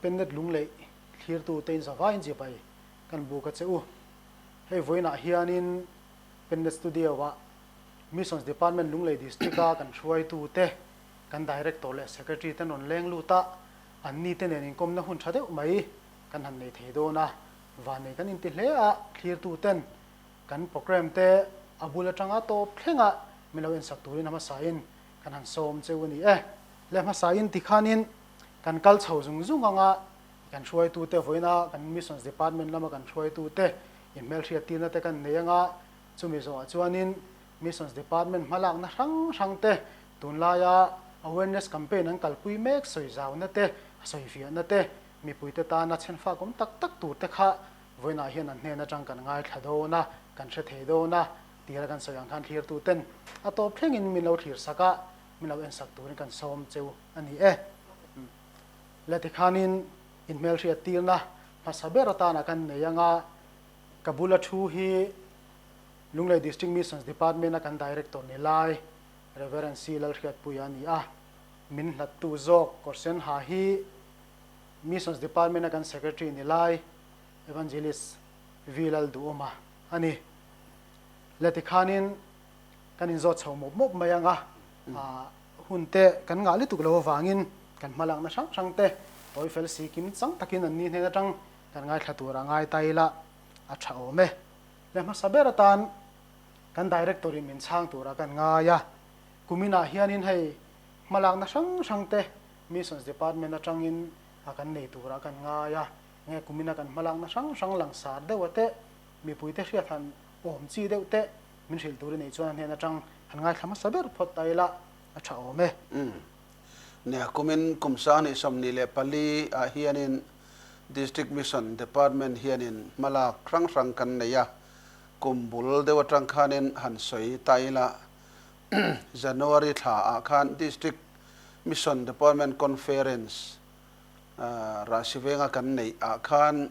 Pennet Lunglei thlirtu te in zavaiin chibai kan buk a che u. Hei vawiinah hianin Pennet Studio ah Missions Department Lunglei District a kan hruaitu te, kan Director leh Secretary ten rawn leng lut a, anni te nen inkawmna hun tha deuh mai kan han nei thei dawn a, vannei kan inti hle a, thlirtu ten kan programme te a bul atanga tawp thlenga min lo ensak turin a hmasain kan han sawm cheu a ni e. Le hmasain tikhanin kan kal chho zung zung anga kan hruaitute vawiina kan Missions Department lama kan hruaitute inhmelhriattirna te kan nei anga chumi zawhah chuanin Missions Department hmalakna hrang hrang te tunlaia awareness campaign an kalpui mek sawi zauna te sawi fiahna te mipuite tana chhenfak awm tak tak tur te kha vawiinah hian an hnen atang kan ngaithla dawn a, kan hre thei dawn a tira kan sawi ang khan thlirtuten a tawp thlengin min lo thlir sak a. Min lo ensak turin kan sawm cheu a ni e. Le tikhanin inhmelhriat tirna hmasa ber atana kan nei anga ka bula thu hi Lunglei District Missions Department a kan Director ni lai Rev. C. Lalhriatpuia a ni a. Min hlattu zawk Kawrsen Ha hi Missions Department a kan Secretary ni lai Evangelist V. Lalduhawma a ni. Le tikhanin Kan inzawt chho mawp mawp mai ang a, hun te kan ngah lutuk lo avangin kan hmalakna hrang hrang te tawi fel si kim chang takin an ni hnen atang kan ngaithla tur a ngai ta ila a tha awm e. Le hmasa ber atan kan Director in min chhang tura kan ngai a, kuminah hianin hei hmalakna hrang hrang te Missions Department atangin a kan nei tura kan ngai a, nge kumina kan hmalakna hrang hrang langsar deuh a te mipuite hriat han awm chi deuh te Min hrilh tur i neih chuan a hnen atang han ngaithla hmasa ber phawt ta ila a tha awm e. Umm. Nia, kumin kum 2024 ah hianin District Mission Department hianin hmalak hrang hrang kan nei a, kum bul deuh atang khanin han sawi ta ila January thla ah khan District Mission Department Conference Rahsivenga kan neih ah khan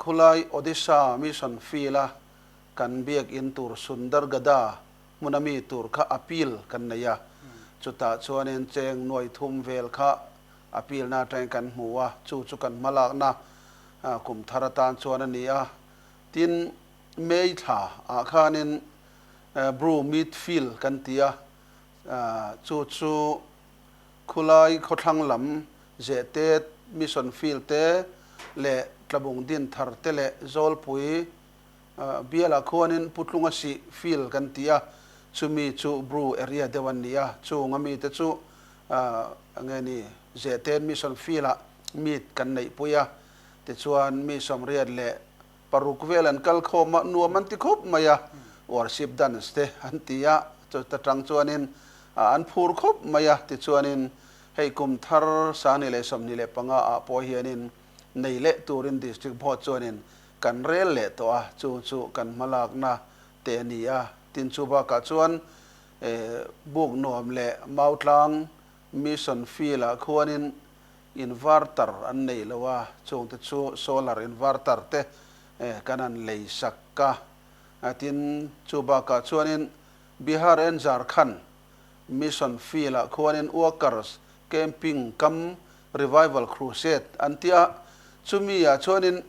Khulai Odisha Mission Field a kan biakinn tur Sundargada hmuna mi tur kha appeal kan nei a, chutah chuanin cheng nuai thum vel kha appeal na atangin kan hmu a, chu chu kan hmalakna kum thar atan chuan a ni a. Tin, May thla ah khanin Bru Meat Field kan ti a, chu chu khulai khawthlang lam Zehtet Mission Field te leh Tlabung Dinthar te leh Zawlpui Bialah khuanin Putlunga sih field kan ti a, chumi chu Bru area deuh an ni a, chung a mite chu nge ni Zehten Mission Field-ah meet kan neihpui a, tichuan mi 86 vel an kal khawm a, nuam an ti khawp mai a, worship dance te an ti a, chuta tang chuanin an phur khawp mai a, tichuanin hei kum thar 2025 ah pawh hianin nei leh turin District Board chuanin Kan rel leh tawh a, chu chu kan hmalakna te a ni a. Tin, chu bakah chuan buk nuam leh Mautlang Mission Field-ah khuanin inverter an nei lo a, chungte chu solar inverter te kan han lei sak a. Tin, chu bakah chuanin Bihar and Jharkhand Mission Field-ah khuanin Workers Camping kam Revival Crusade an ti a, chumi ah chuanin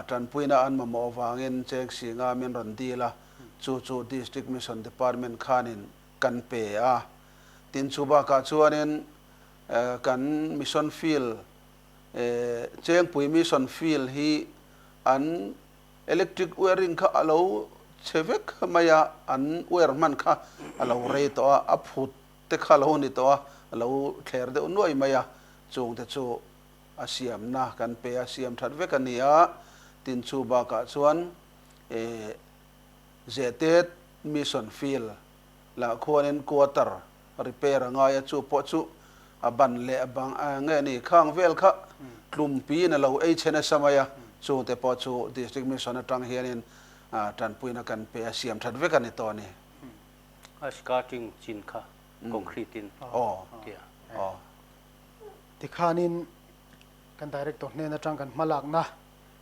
tanpuina an mamawh avangin cheng singa min rawn dil a, chu chu District Mission Department khanin kan pe a. Tin, chu bakah chuanin kan Mission Field, Chengpui Mission Field hi an electric wiring kha a lo chhe vek mai a, an wire hman kha a lo rei tawh a, a phut te kha lo ni tawh a, a lo thler deuh nuai mai a, chung te chu a siamna kan pe a, siam that vek a ni a, tin chu bakah chuan eh Zehtet Mission Field lah khuanin quarter repair a ngai a, chu pawh chu a ban leh a bang nge ni khang vel kha tlumpiin a lo ei chhe nasa mai a, chung te pawh chu District Mission atang hianin tanpuina kan pe a, siam that vek a ni tawh a ni. A skirting chin kha concrete in tia. Tikhanin kan director hnen atang kan hmalakna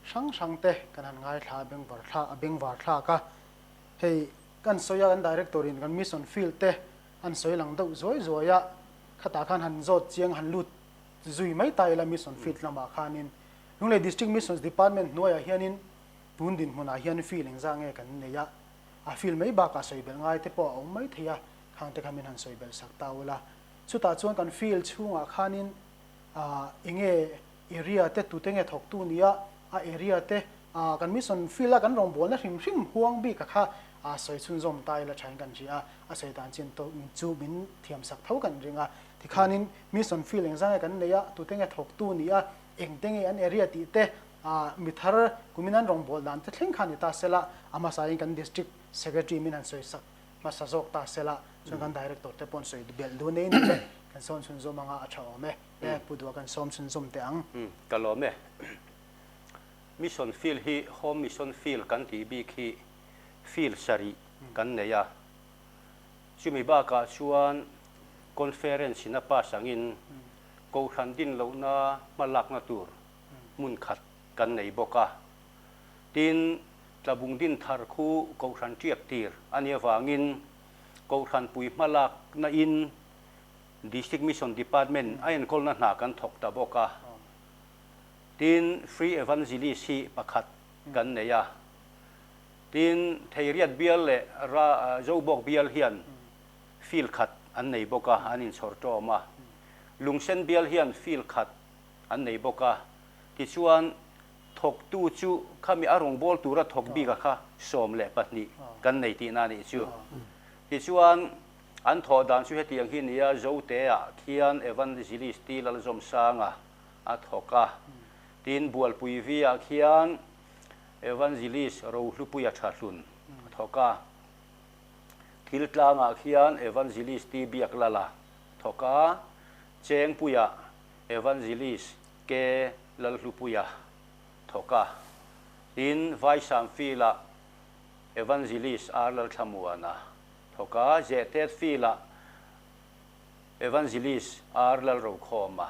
hrang hrang te kan han ngaithla a bengvar thlak a bengvar thlak a. Hei kan sawi a kan director in kan mission field te an sawi lang deuh zuai zuai a, khatah khan han zawt chiang han lut zui mai ta ila Mission Field lamah khanin Lunglei District Missions Department hnuaiah hianin tun dinhmunah hian field engzah nge kan nei a, a field mai bakah sawi belh ngai te pawh a awm mai thei a, khang te kha min han sawi belh sak ta ula. Chutah chuan kan field chhungah khanin ah enge area te tute nge thawktu nia a area te ah kan mission field a kan rawngbawlna hrim hrim huang bik a kha ah sawi chhunzawm ta ila thain kan hria a, a sawi dan chin tawh chu min thiam sak tho kan ring a. Tikhanin mission field engzah nge kan nei a, tute nge thawktu nia engte nge an area tih te ah mi thar kumin an rawngbâwl dan te thleng kha ni ta sela, a hmasain kan District Secretary min han sawi sak hmasa zawk ta sela, chuan kan Director te pawh an sawi belh dun ei ni le, kan sawm chhunzawm anga a tha awm e, e Pu Dua kan sawm chhunzawm teh ang. Umm ka lawm e. Mission Field hi Home Mission Field kan tih bik hi field sarih kan nei a, chumi bakah chuan Conference in a pass angin Kohhran din lohna hmalakna tur hmun khat kan nei bawk a. Tin, Tlabung din thar khu Kohhran tiak tir a nih avangin Kohhran pui hmalakna in District Mission Department a enkawlna hna kan thawk ta bawk a. Tin, Free Evangelist hi pakhat kan nei a. Tin, Theiriat bial leh Zobawk bial hian field khat an nei bawk a, an inchhawr tawm a. Lungsen bial hian field khat an nei bawk a. Tichuan, thawktu chu khami a rawngbâwl tura thawk bika kha 12 kan nei tihna a nih chu. Tichuan, an thawh dan chu hetiang hi nia, Zote-ah khian Evangelist T. Lalzawmsanga a thawk a. Tin, Bualpui V-ah khian Evangelist Rohlupuia Thahlun a thawk a. Thil tlangah khian Evangelist T. Biaklala thawk a, Chengpuia Evangelist K. Lalhlupuia thawk a, tin Vaisam Field-ah Evangelist R. Lalthlamuana thawk a, Zehtet Field-ah Evangelist R. Lalrokhawma,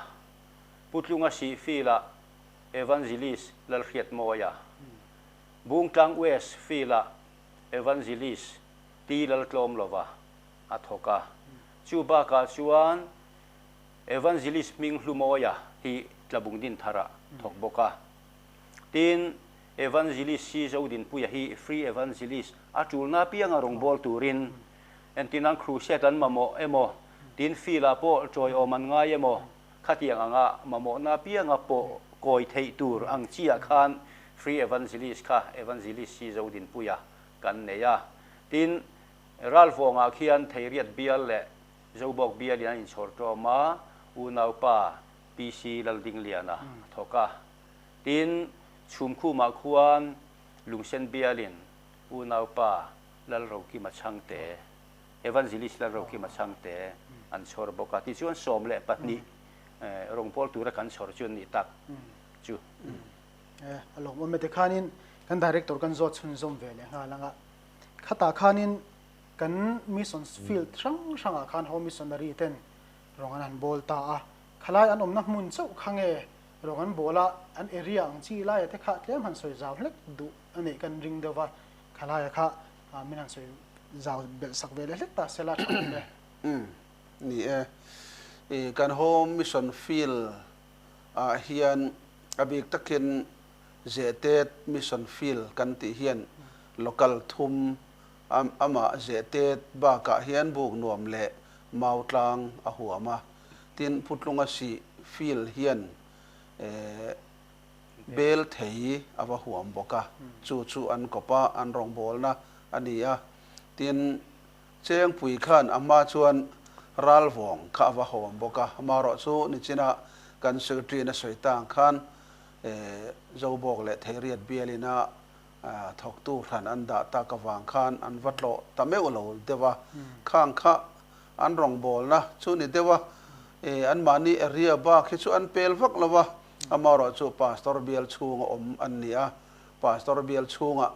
Putlunga Sih Field-ah Evangelist Lalhriatmawia, Bungtlang West Field-ah Evangelist T. Laltlawmlova a thawk a. Chu bakah chuan Evangelist hming Hlumawia hi Tlabung Dintharah thawk bawk a. Tin, Evangelist C. Zodinpuia hi Free Evangelist a tulna apianga rawngbâwl turin, entirnan Crusade an mamawh emaw, tin field-ah pawh ṭawiawm an ngai emaw, khatiang anga mamawhna apianga pawh kawi theih tur ang chiah khan Free Evangelist kha Evangelist C. Zodinpuia kan nei a. Tin, Ralvawngah khian Theiriat bial leh Zobawk bialin an inchhawr tawm a, unaupa PC Laldingliana a thawk a. Tin, Chhumkhumah khuan Lungsen bialin unaupa Lalrokima Chhangte, Evangelist Lalrokima Chhangte an chhawr bawk a. Tichuan 12 rawngbâwl tura kan chhawr chu an nih tak chu. A lawmawm e tikhanin kan Director kan zawt chhunzawm ve leh nghal ang a. Khatah khanin kan missions field hrang hrangah khan home missionary ten rawng an han bawl ta a. Khalai an awmna hmun chauh kha nge rawng an bawl a, an area ang chi laia te kha tlem han sawi zau hlek duh a neih kan ring deuh va. Khalaia kha min han sawi zau belh sak ve leh hlek ta sela tha awm e. Umm ni e. I kan home mission field ah hian a bik takin Zehtet mission field kan tih hian local thum amah Zehtet bakah hian buk nuam leh mau tlang a huam a. Tin, Putlunga sih field hian bel thei a va huam bawk a, chu chu an kawp a, an rawngbawlna a ni a. Tin, Chengpui khan a hma chuan Ralvawng kha a va huam bawk a, amaherawh chu nichina kan Secretary-in a sawi ta ang khan Zobawk leh Theiriat bialina thawktu hran an dah tak avang khan an va tlawh ta meuh lo deuh a, khang kha an rawngbawlna chu ni deuh a, anmahni area bak hi chu an pel vak lo a, amaherawh chu Pastor bial chhunga awm an ni a, Pastor bial chhungah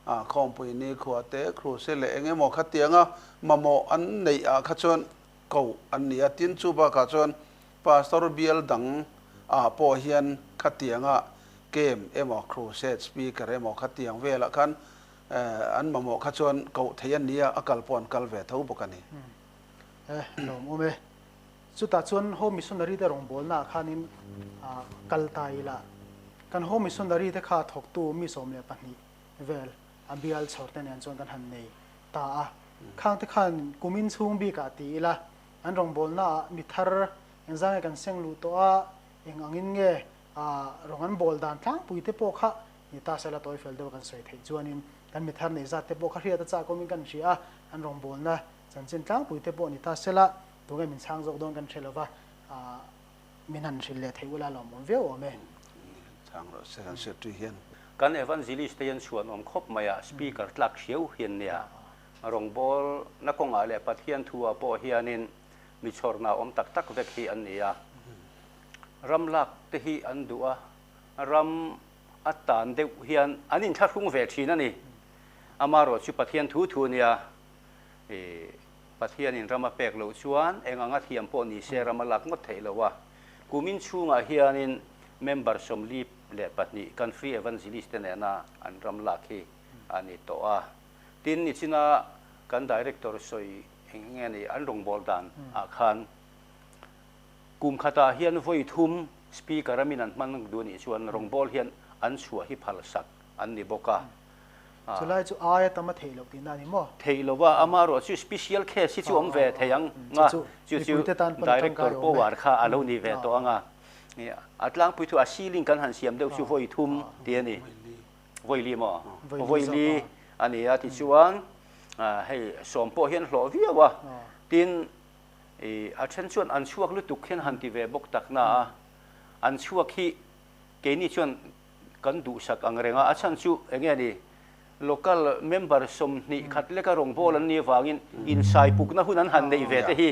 khawmpui nikhua te, kruse leh eng emaw khatianga mamawh an neih ah kha chuan koh an ni a, tin chu bakah chuan Pastor bial dang ah pawh hian khatianga camp emaw crusade speaker emaw khatiang velah khan an mamawh kha chuan koh theih an ni a, a kal pawh an kal ve tho bawk a ni. E, lawm awm e. Chutah chuan Home Missionary te rawngbawlnaah khanin kal ta ila, kan Home Missionary te kha thawktu mi 12 vel a bial chhawr te nen chuan kan han nei ta a. Khang te khan kumin chhung bikah ti ila, an rawngbawlnaah mi thar engzah nge kan seng luh tawh a, eng angin nge rawng an bawl dan tlangpui te pawh kha ni ta sela tawi fel deuh a kan sawi theih chuanin kan mi thar nei zat te pawh kha hriat a chak awmin kan hria a, an rawngbawlna chanchin tlangpui te pawh ni ta sela tunge min chhang zawk dawn kan hre lova, min han hrilh leh theih ula lawmawm viau awm e. Chhang rawh se kan hriat tui hian. Kan Evangelist te hian chhuan awm khawp mai a, Speaker tlak hriau hian nia. Rawngbawlna kawngah leh Pathian thu ah pawh hianin mi chhawrna awm tak tak vek hi an ni a. Ram lak te hi an duh a, ram a tan deuh hian an inthlahrung ve thin a ni. Amaherawhchu chu Pathian thu thu a nia, Pathianin ram a pek loh chuan eng anga thiam pawh ni se ram a lak ngawt theih lo a. Kumin chhungah hianin member 42 kan Free Evangelist te nena an ram lak hi a ni tawh a. Tin, nichina kan Director sawi eng nge ni an rawngbâwl dan ah khan kum khatah hian vawi thum Speaker a min an hman duh anih chuan rawngbâwl hian an chhuah hi phal sak an ni bawk a. Chulai chu aia tam a theih loh tihna a ni maw? Theih lo a, amaherawhchu special case hi chu awm ve thei ang a, chu chu Director power kha a lo ni ve tawh ang a. A tlangpui thu a ceiling kan han siam deuh chu vawi thum tih a ni. Vawi li maw? Vawi li a ni a, tichuan hei sawm pawh hian hlawh viau a, tin a then chuan an chhuak lutuk hian han ti ve bawk tak na a, an chhuak hi keini chuan kan duhsak ang reng a, a chhan chu eng nge ni, local member 20 leka rawngbâwl an nih avangin insaipukna hun an han neih ve te hi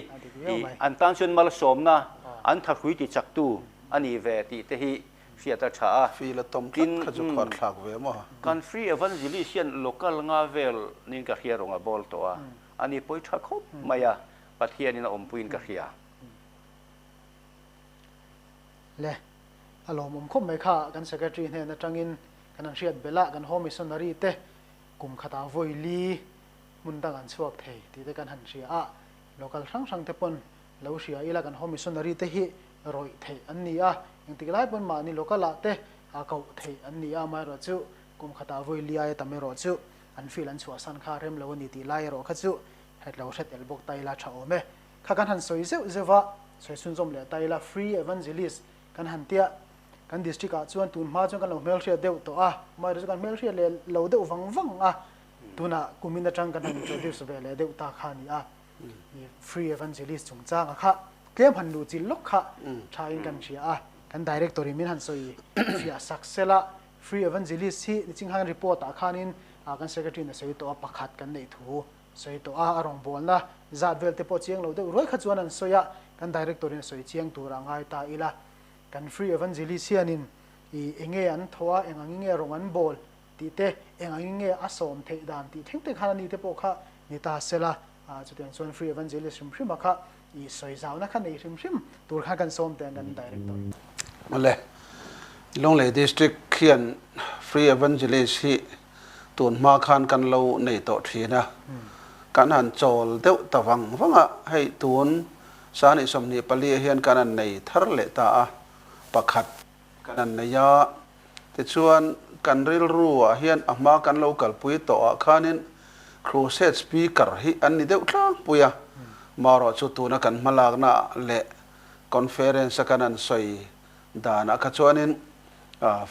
an tan chuan malsawmna an thahrui tichaktu a ni ve tih te hi hriat a tha a. Feel a tawm tlat kha chu khuar thlak ve maw? Kan Free Evangelist hian local nga vel niin ka hria rawng a bawl tawh a, ani pawi tha khawp mai a, Pathianin a awmpuiin ka hria. Le, a lawmawm khawp mai kha kan Secretary hnen atangin kan han hriat belh a, kan Home Missionary te kum khatah vawi li hmun dang an chhuak thei tih te kan han hria a, local hrang hrang te pawn lo hria ila kan Home Missionary te hi rawih theih an ni a, engtik lai pawn mahni local ah te koh theih an ni a, amaherawhchu kum khatah vawi li aia tam erawh chu an field an chhuahsan kha rem lo a ni tih lai erawh kha chu het lo hre tel bawk ta ila tha awm e. Kha kan han sawi zeuh zeuh a, sawi chhunzawm leh ta ila Free Evangelist kan han tia, kan district ah chuan tun hma chuan kan lo hmelhriat deuh tawh a, amaherawhchu chu kan hmelhriat leh lo deuh vang vang a, tunah kumin atang kan han introduce ve leh deuh ta kha a ni a. Free Evangelist chungchanga kha tlem han luh chilh lawk kha thain kan hria a, kan Director in min han sawi fiah sak sel a, Free Evangelist hi nichinghan report ah khanin kan Secretary in a sawi tawh a, pakhat kan neih thu sawi tawh a, a rawngbawlna zat vel te pawh chiang lo deuh ruai kha chuan an sawi a, kan Director in a sawi chiang tur a ngai ta ila, kan Free Evangelist hianin ih enge an thaw a, eng angin nge rawng an bawl tih te, eng angin nge a sawm theih dan tih thleng te khan ani te pawh kha ni ta sela, chutiang chuan Free Evangelist hrim hrim a kha i sawi zauna kha nei hrim hrim tur khan kan sawm teh ang kan Director. Awle, Lunglei District hian Free Evangelist hi tun hma khan kan lo nei tawh thin a, kan han chawl deuh ta vang vang a, hei tun sani 24 ah hian kan han nei thar leh ta a, pakhat kan han nei a, tichuan kan rilru ah hian a hma kan lo kalpui tawh ah khanin Crusade Speaker hi an ni deuh tlangpui a, marawh chu tuna kan hmalakna leh Conference a kan han sawi danah kha chuanin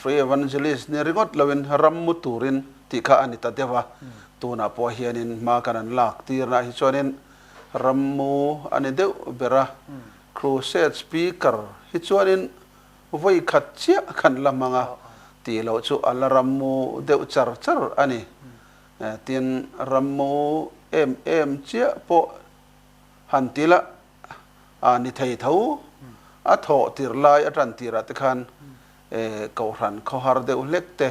Free Evangelist ni ringawt loin ram mu turin tih kha a ni ta deuh a, tunah pawh hianin hma kan han lak tirnaah hi chuanin ram mu a ni deuh ber a, Crusade Speaker hi chuanin vawi khat chiah khan la hmang a tih loh chu a la ram mu deuh char char a ni. Tin, ram mu em em chiah pawh han ti la a ni thei tho. A thawh tir lai a tan tirah te khan kohhran khawhar deuh hlek te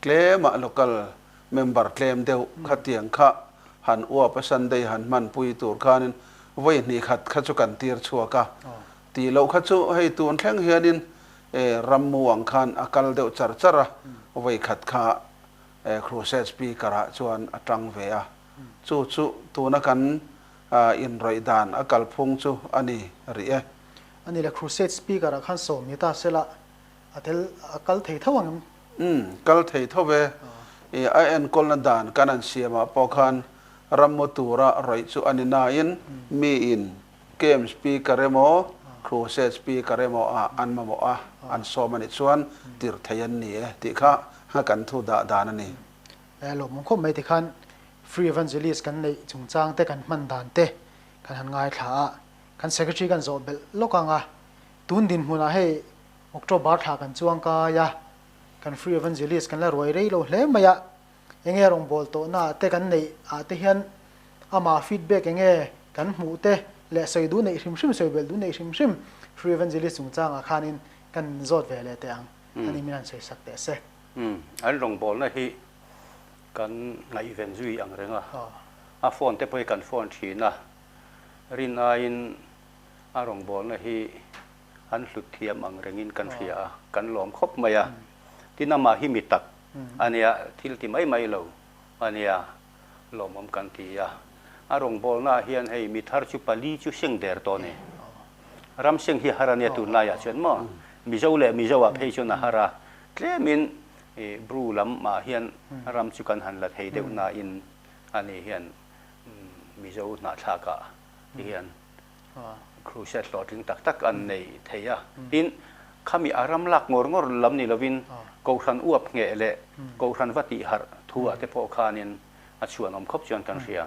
tlemah local member tlem deuh khatiang kha han uap a Sunday han hmanpui tur khanin vawi hnih khat kha chu kan tir chhuak a. Tih loh kha chu hei tun thleng hianin rammu ang khan a kal deuh char char a, vawi khat kha Crusade speaker ah chuan a tang ve a. Chu chu tuna kan inrawih dan a kalphung chu a ni rih e. A ni le, Crusade Speaker ah khan sawm ni ta sela, a tel a kal thei tho ang em? Umm, kal thei tho ve. I a enkawlna dan kan an siamah pawh khan rammu tura rawih chu a ni nain miin Camp Speaker emaw, Crusade Speaker emaw ah an mamawh a, an sawm a nih chuan tirh thei an ni e tih kha kan thu dah dan a ni. E lawmawm khawp mai tikhan Free Evangelist kan neih chungchang te kan hman dan te kan han ngaithla a, kan Secretary kan zawh belh lawk ang a, tun dinhmunah hei October thla kan chuang kai a, kan Free Evangelist kan la ruai rei lo hle mai a, enge rawngbâwl tawhna ah te kan neih ah te hian amah feedback enge kan hmuh te leh sawi duh neih hrim hrim, sawi belh duh neih hrim hrim Free Evangelist chungchang ah khanin kan zawt ve leh teh ang a ni min han sawi sak teh se. Umm, an rawngbâwlna hi kan ngaihven zui ang reng a, a phone te pawh hi kan phone thin a, rin aiin a rawngbâwlna hi an hlut thiam ang rengin kan hria a, kan lawm khawp mai a. Tin, amah hi mi tak a nia, thil ti mai mai lo a nia, lawmawm kan ti a. A rawngbawlnaah hian hei mi thar chu pali chu seng der tawh a ni. Ram seng hi har a nia tunlaiah chuan maw? Mizo leh Mizoah phei chuan a har a, tlemin Bru lamah hian ram chu kan han la thei deuh nain ani hian Mizo hnahthlakah hian Crusade hlawhtling tak tak an nei thei a. Tin, khami a ram lak ngawr ngawr lam ni lovin Kohhran uap ngheh leh Kohhran va tih harh thu ah te pawh khanin a chhuanawm khawp chuan kan hria.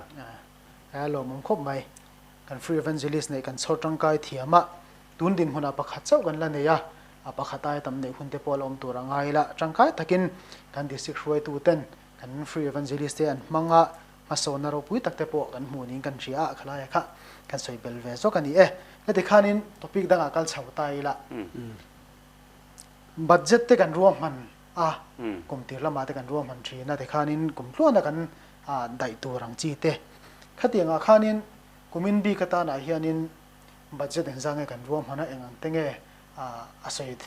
A lawmawm khawp mai. Kan Free Evangelist neih kan chhawr tangkai thiam a, tun dinhmunah pakhat chauh kan la nei a, a pakhat aia tam neih hun te pawh a la awm tur a ngai la. Tangkai takin kan District hruaitu ten kan Free Evangelist te an hmang a, Hmasawnna ropui tak te pawh kan hmuh niin kan hria a, khalaia kha kan sawi bel ve zawk a ni e. Heti khanin topic dangah kal chho ta ila, budget te kan ruahman a, kum tir lamah te kan ruahman thin a, tikhanin kum tluana kan daih tur ang chi te. Khatiangah khanin kumin bik atanah hianin budget engzah nge kan ruahman a, eng ang te nge a sawi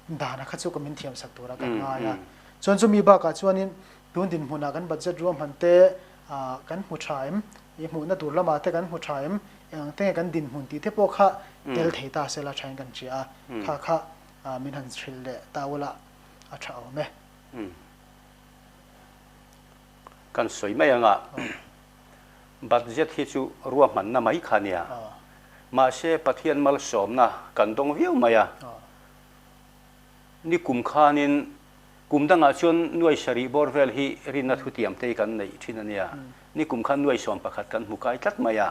dana kha chu ka min thiam sak tura kan ngai a. Chuan chumi bakah chuanin tun dinhmunah kan budget ruahman te kan hmu tha em, i hmuhna tur lamah te kan hmu tha em, eng ang te nge kan dinhmun tih te pawh kha tel thei ta sela thain kan hria a, kha kha min han hrilh leh ta ula a tha awm e. Kan sawi mai anga budget hi chu ruahmanna mai kha nia. Mahse Pathian malsawmna kan dawng viau mai a. Ni kum khanin kum dangah chuan nuai sarih bawr vel hi rinna thutiam te hi kan neih thin a nia. Ni kum khan nuai sawm pakhat kan hmu kai tlat mai a.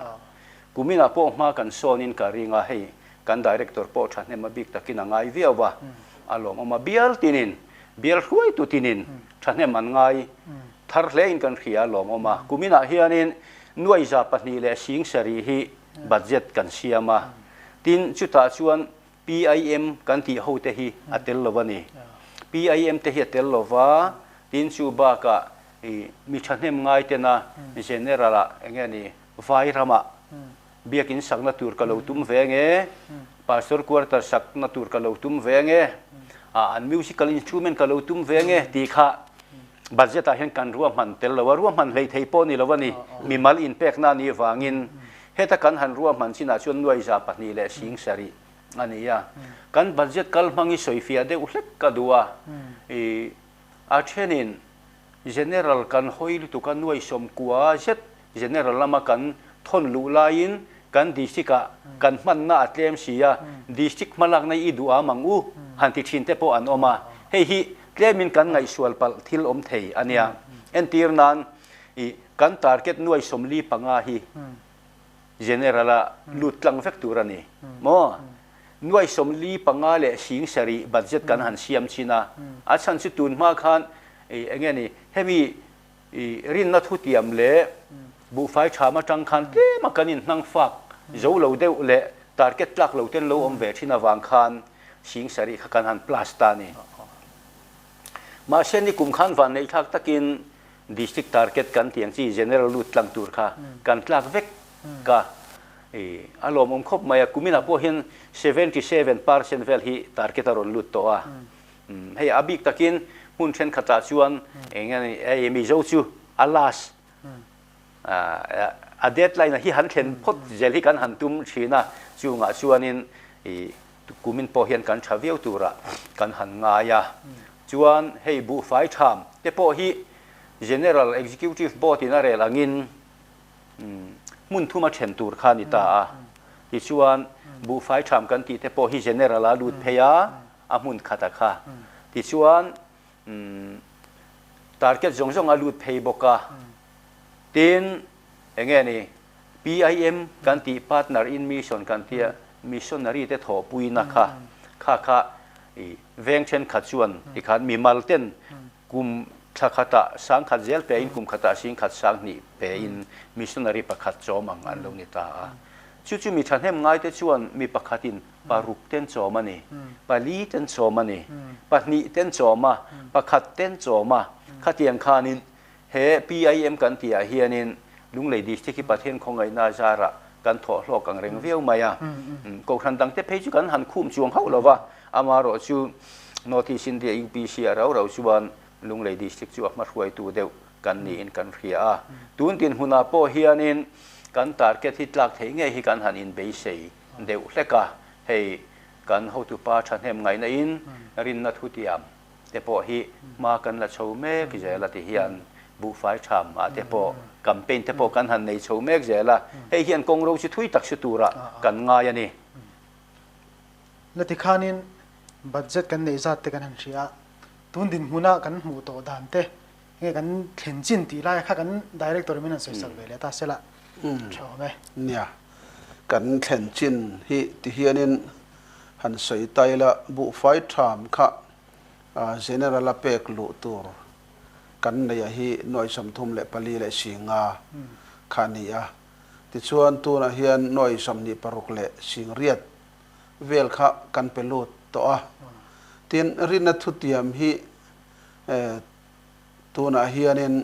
Kum inah pawh hma kan sawnin ka ring a, hei kan Director pawh thahnem a bik takin a ngai viau va, a lawmawm a, bial tinin, bial hruaitu tinin thahnem an ngai thar hlein kan hria a lawmawm a. Kum inah hianin nuai 270 hi budget kan siam a, tin chutah chuan PIM kan tih ho te hi a tel lo a ni. PIM te hi a tel lo va, tin chu bakah i mi thahnem ngai tena General ah eng nge ni Vai ramah biakin sakna tur ka lo tum ve nge, Pastor quarter sakna tur ka lo tum ve nge, an musical instrument ka lo tum ve nge tih kha budget ah hian kan ruahman tel lo a, ruahman hlei thei pawh ni lo a ni, mimal inpekna a nih vangin heta kan han ruahman chinah chuan nuai 270 a ni a. Kan budget kal hmang hi sawifiah deuh hlek ka duh a, i a thenin General kan hawi lutuk a nuai 90 zet General lama kan thawn luh laiin kan district ah kan hmanna a tlem si a, district hmalakna i duh am ang u han ti thin te pawh an awm a, hei hi tlemin kan ngaihsual palh thil awm thei a nia. Entir nan i kan target nuai 45 hi General a lut tlang vek tur a ni maw? Nuai 45 leh 7,000 budget kan han siam chin a, a chhan chu tun hma khan i eng nge ni hemi I rinna thutiam leh buhfai ṭham aṭang khan tlema kan inhnang fak zo lo deuh leh target tlak lo ten lo awm ve ṭhin avang khan 7,000 kha kan han plus ta a ni. Mahse nikum khan vanneihthlak takin district target kan tih ang chi general lut tlang tur kha kan tlak vek ka i a lawmawm khawp mai a. Kuminah pawh hian 77% vel hi target a rawn lut tawh a. Hei a bik takin hmun thenkhatah chuan eng nge ni hei Mizo chu a last a deadline hi han thlen phawt zel hi kan han tum thin a, chungah chuanin I kumin pawh hian kan tha viau turah kan han ngai a. Chuan hei buhfai tham te pawh hi General Executive Board in a rel angin hmun thuma then tur kha a ni ta a. Tichuan buhfai tham kan tih te pawh hi General a lut phei a, a hmun khat a kha. Tichuan target zawng zawng a lut phei bawk a. Tin enge ni PIM kan tih Partner in Mission kan tia missionary te thawhpuina kha kha kha i veng thenkhat chuan tikhan mimal ten kum thla khatah sangkhat zel pe in kum khatah singkhat sanghnih pe in missionary pakhat chawm ang an lo ni ta a. Chu chu mi thahnem ngaite chuan mi pakhatin paruk ten chawm a ni, pali ten chawm a ni, pahnih ten chawm a, pakhat ten chawm a, khatiang khanin He PIM kan tih ah hianin Lunglei District hi Pathian khawngaihna zarah kan thawh hlawk ang reng viau mai a. Kohhran dangte phei chu kan han khum chuang hauh lo va, amaherawh chu North East India UPC ah rau rau chuan Lunglei District chu a hmahruaitu deuh kan niin kan hria a. Tun dinhmunah pawh hianin kan target hi tlak theih ngei hi kan han inbeisei deuh hlek a, hei kan hotupa thahnem ngaihna in rinna thutiam te pawh hi hma kan la chho mek zel a ti hian buhfai tham ah te pawh campaign te pawh kan han nei chho mek zel a, hei hian kawng ro chu thui tak su tura kan ngai a ni. La ti khanin budget kan neih zat te kan han hria a, tun dinhmuna kan hmuh tawh dan te nge kan thlen chin tih lai kha kan director in min han sawisak ve leh ta sela tha awm e. Nia, kan thlen chin hi ti hianin han sawi ta ila buhfai tham kha General a pek luh tur kan neih a hi nuai 34 leh 50 kha a ni a. Tichuan tunah hian nuai 26 leh 80 vel kha kan pe lut tawh a. Tin, rinna thutiam hi tunah hianin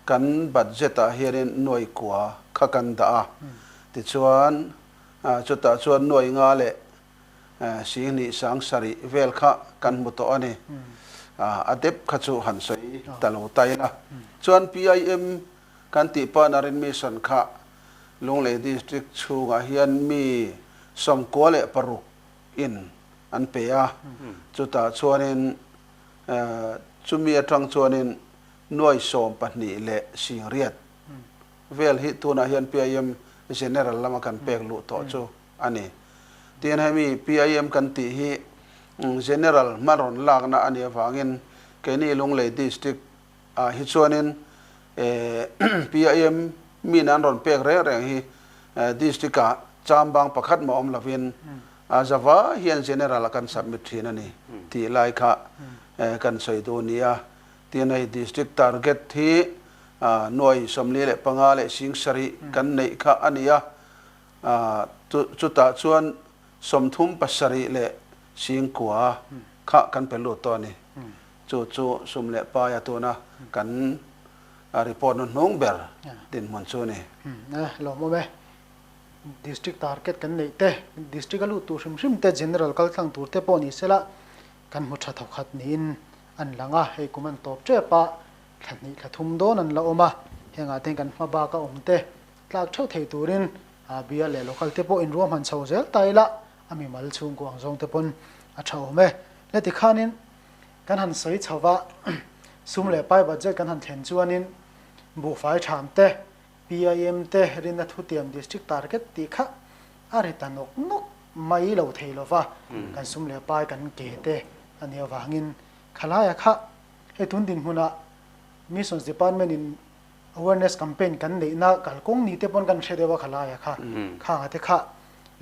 kan budget ah hianin nuai kua kha kan dah a. Tichuan chutah chuan nuai nga leh 2000 sarih vel kha kan hmu tawh a ni. A dep kha chu han sawi ta lo ta ila. Chuan PIM kan tih Partner in Mission kha Lunglei District chhungah hian mi 96 in an pe a. Chutah chuanin chumi atang chuanin nuai 18 leh 80 vel hi tunah hian PIM General lama kan pek luh tawh chu a ni. Tin hemi PIM kan tih hi General hma rawn lakna a nih avangin keini Lunglei District ah hi chuanin PIM min an rawn pek reng reng hi District ah chambang pakhat mah awm lovin a zava hian General ah kan submit thin a ni tih lai kha kan sawi duh a ni a. Tin hei District target hi nuai 45 leh 70 kan neih kha a ni a. Chutah chuan 37 leh 90 kha kan pe lut tawh a ni. Chu chu sum leh paia tuna kan report na hnung ber dinhmun chu a ni. Lawmawm e. District target kan neih te, District a lut tur hrim hrim te, General kal tlang tur te pawh ni sela kan hmu tha thawkhat niin an lang a. Hei kum an tawp tep a, thla hnih thla thum dawn an la awm a. Hengah te hian kan hma bak a awm te Tlak theuh thei turin bial leh local te pawh inruahman chho zel ta ila a mimal chhungkaw ang zawng te pawn a tha awm e. Le tikhanin kan han sawi chho va, sum leh pai budget kan han thlen chuanin buhfai tham te, PIM te, rinna thutiam district target tih kha a ri ta nawk nawk mai lo thei lo va, kan sum leh pai kan ke te a nih avangin khalaia kha hei tun dinhmunah Missions Department in Awareness campaign kan neihna kalkawng ni te pawn kan hre deuh a khalaia kha khanga te kha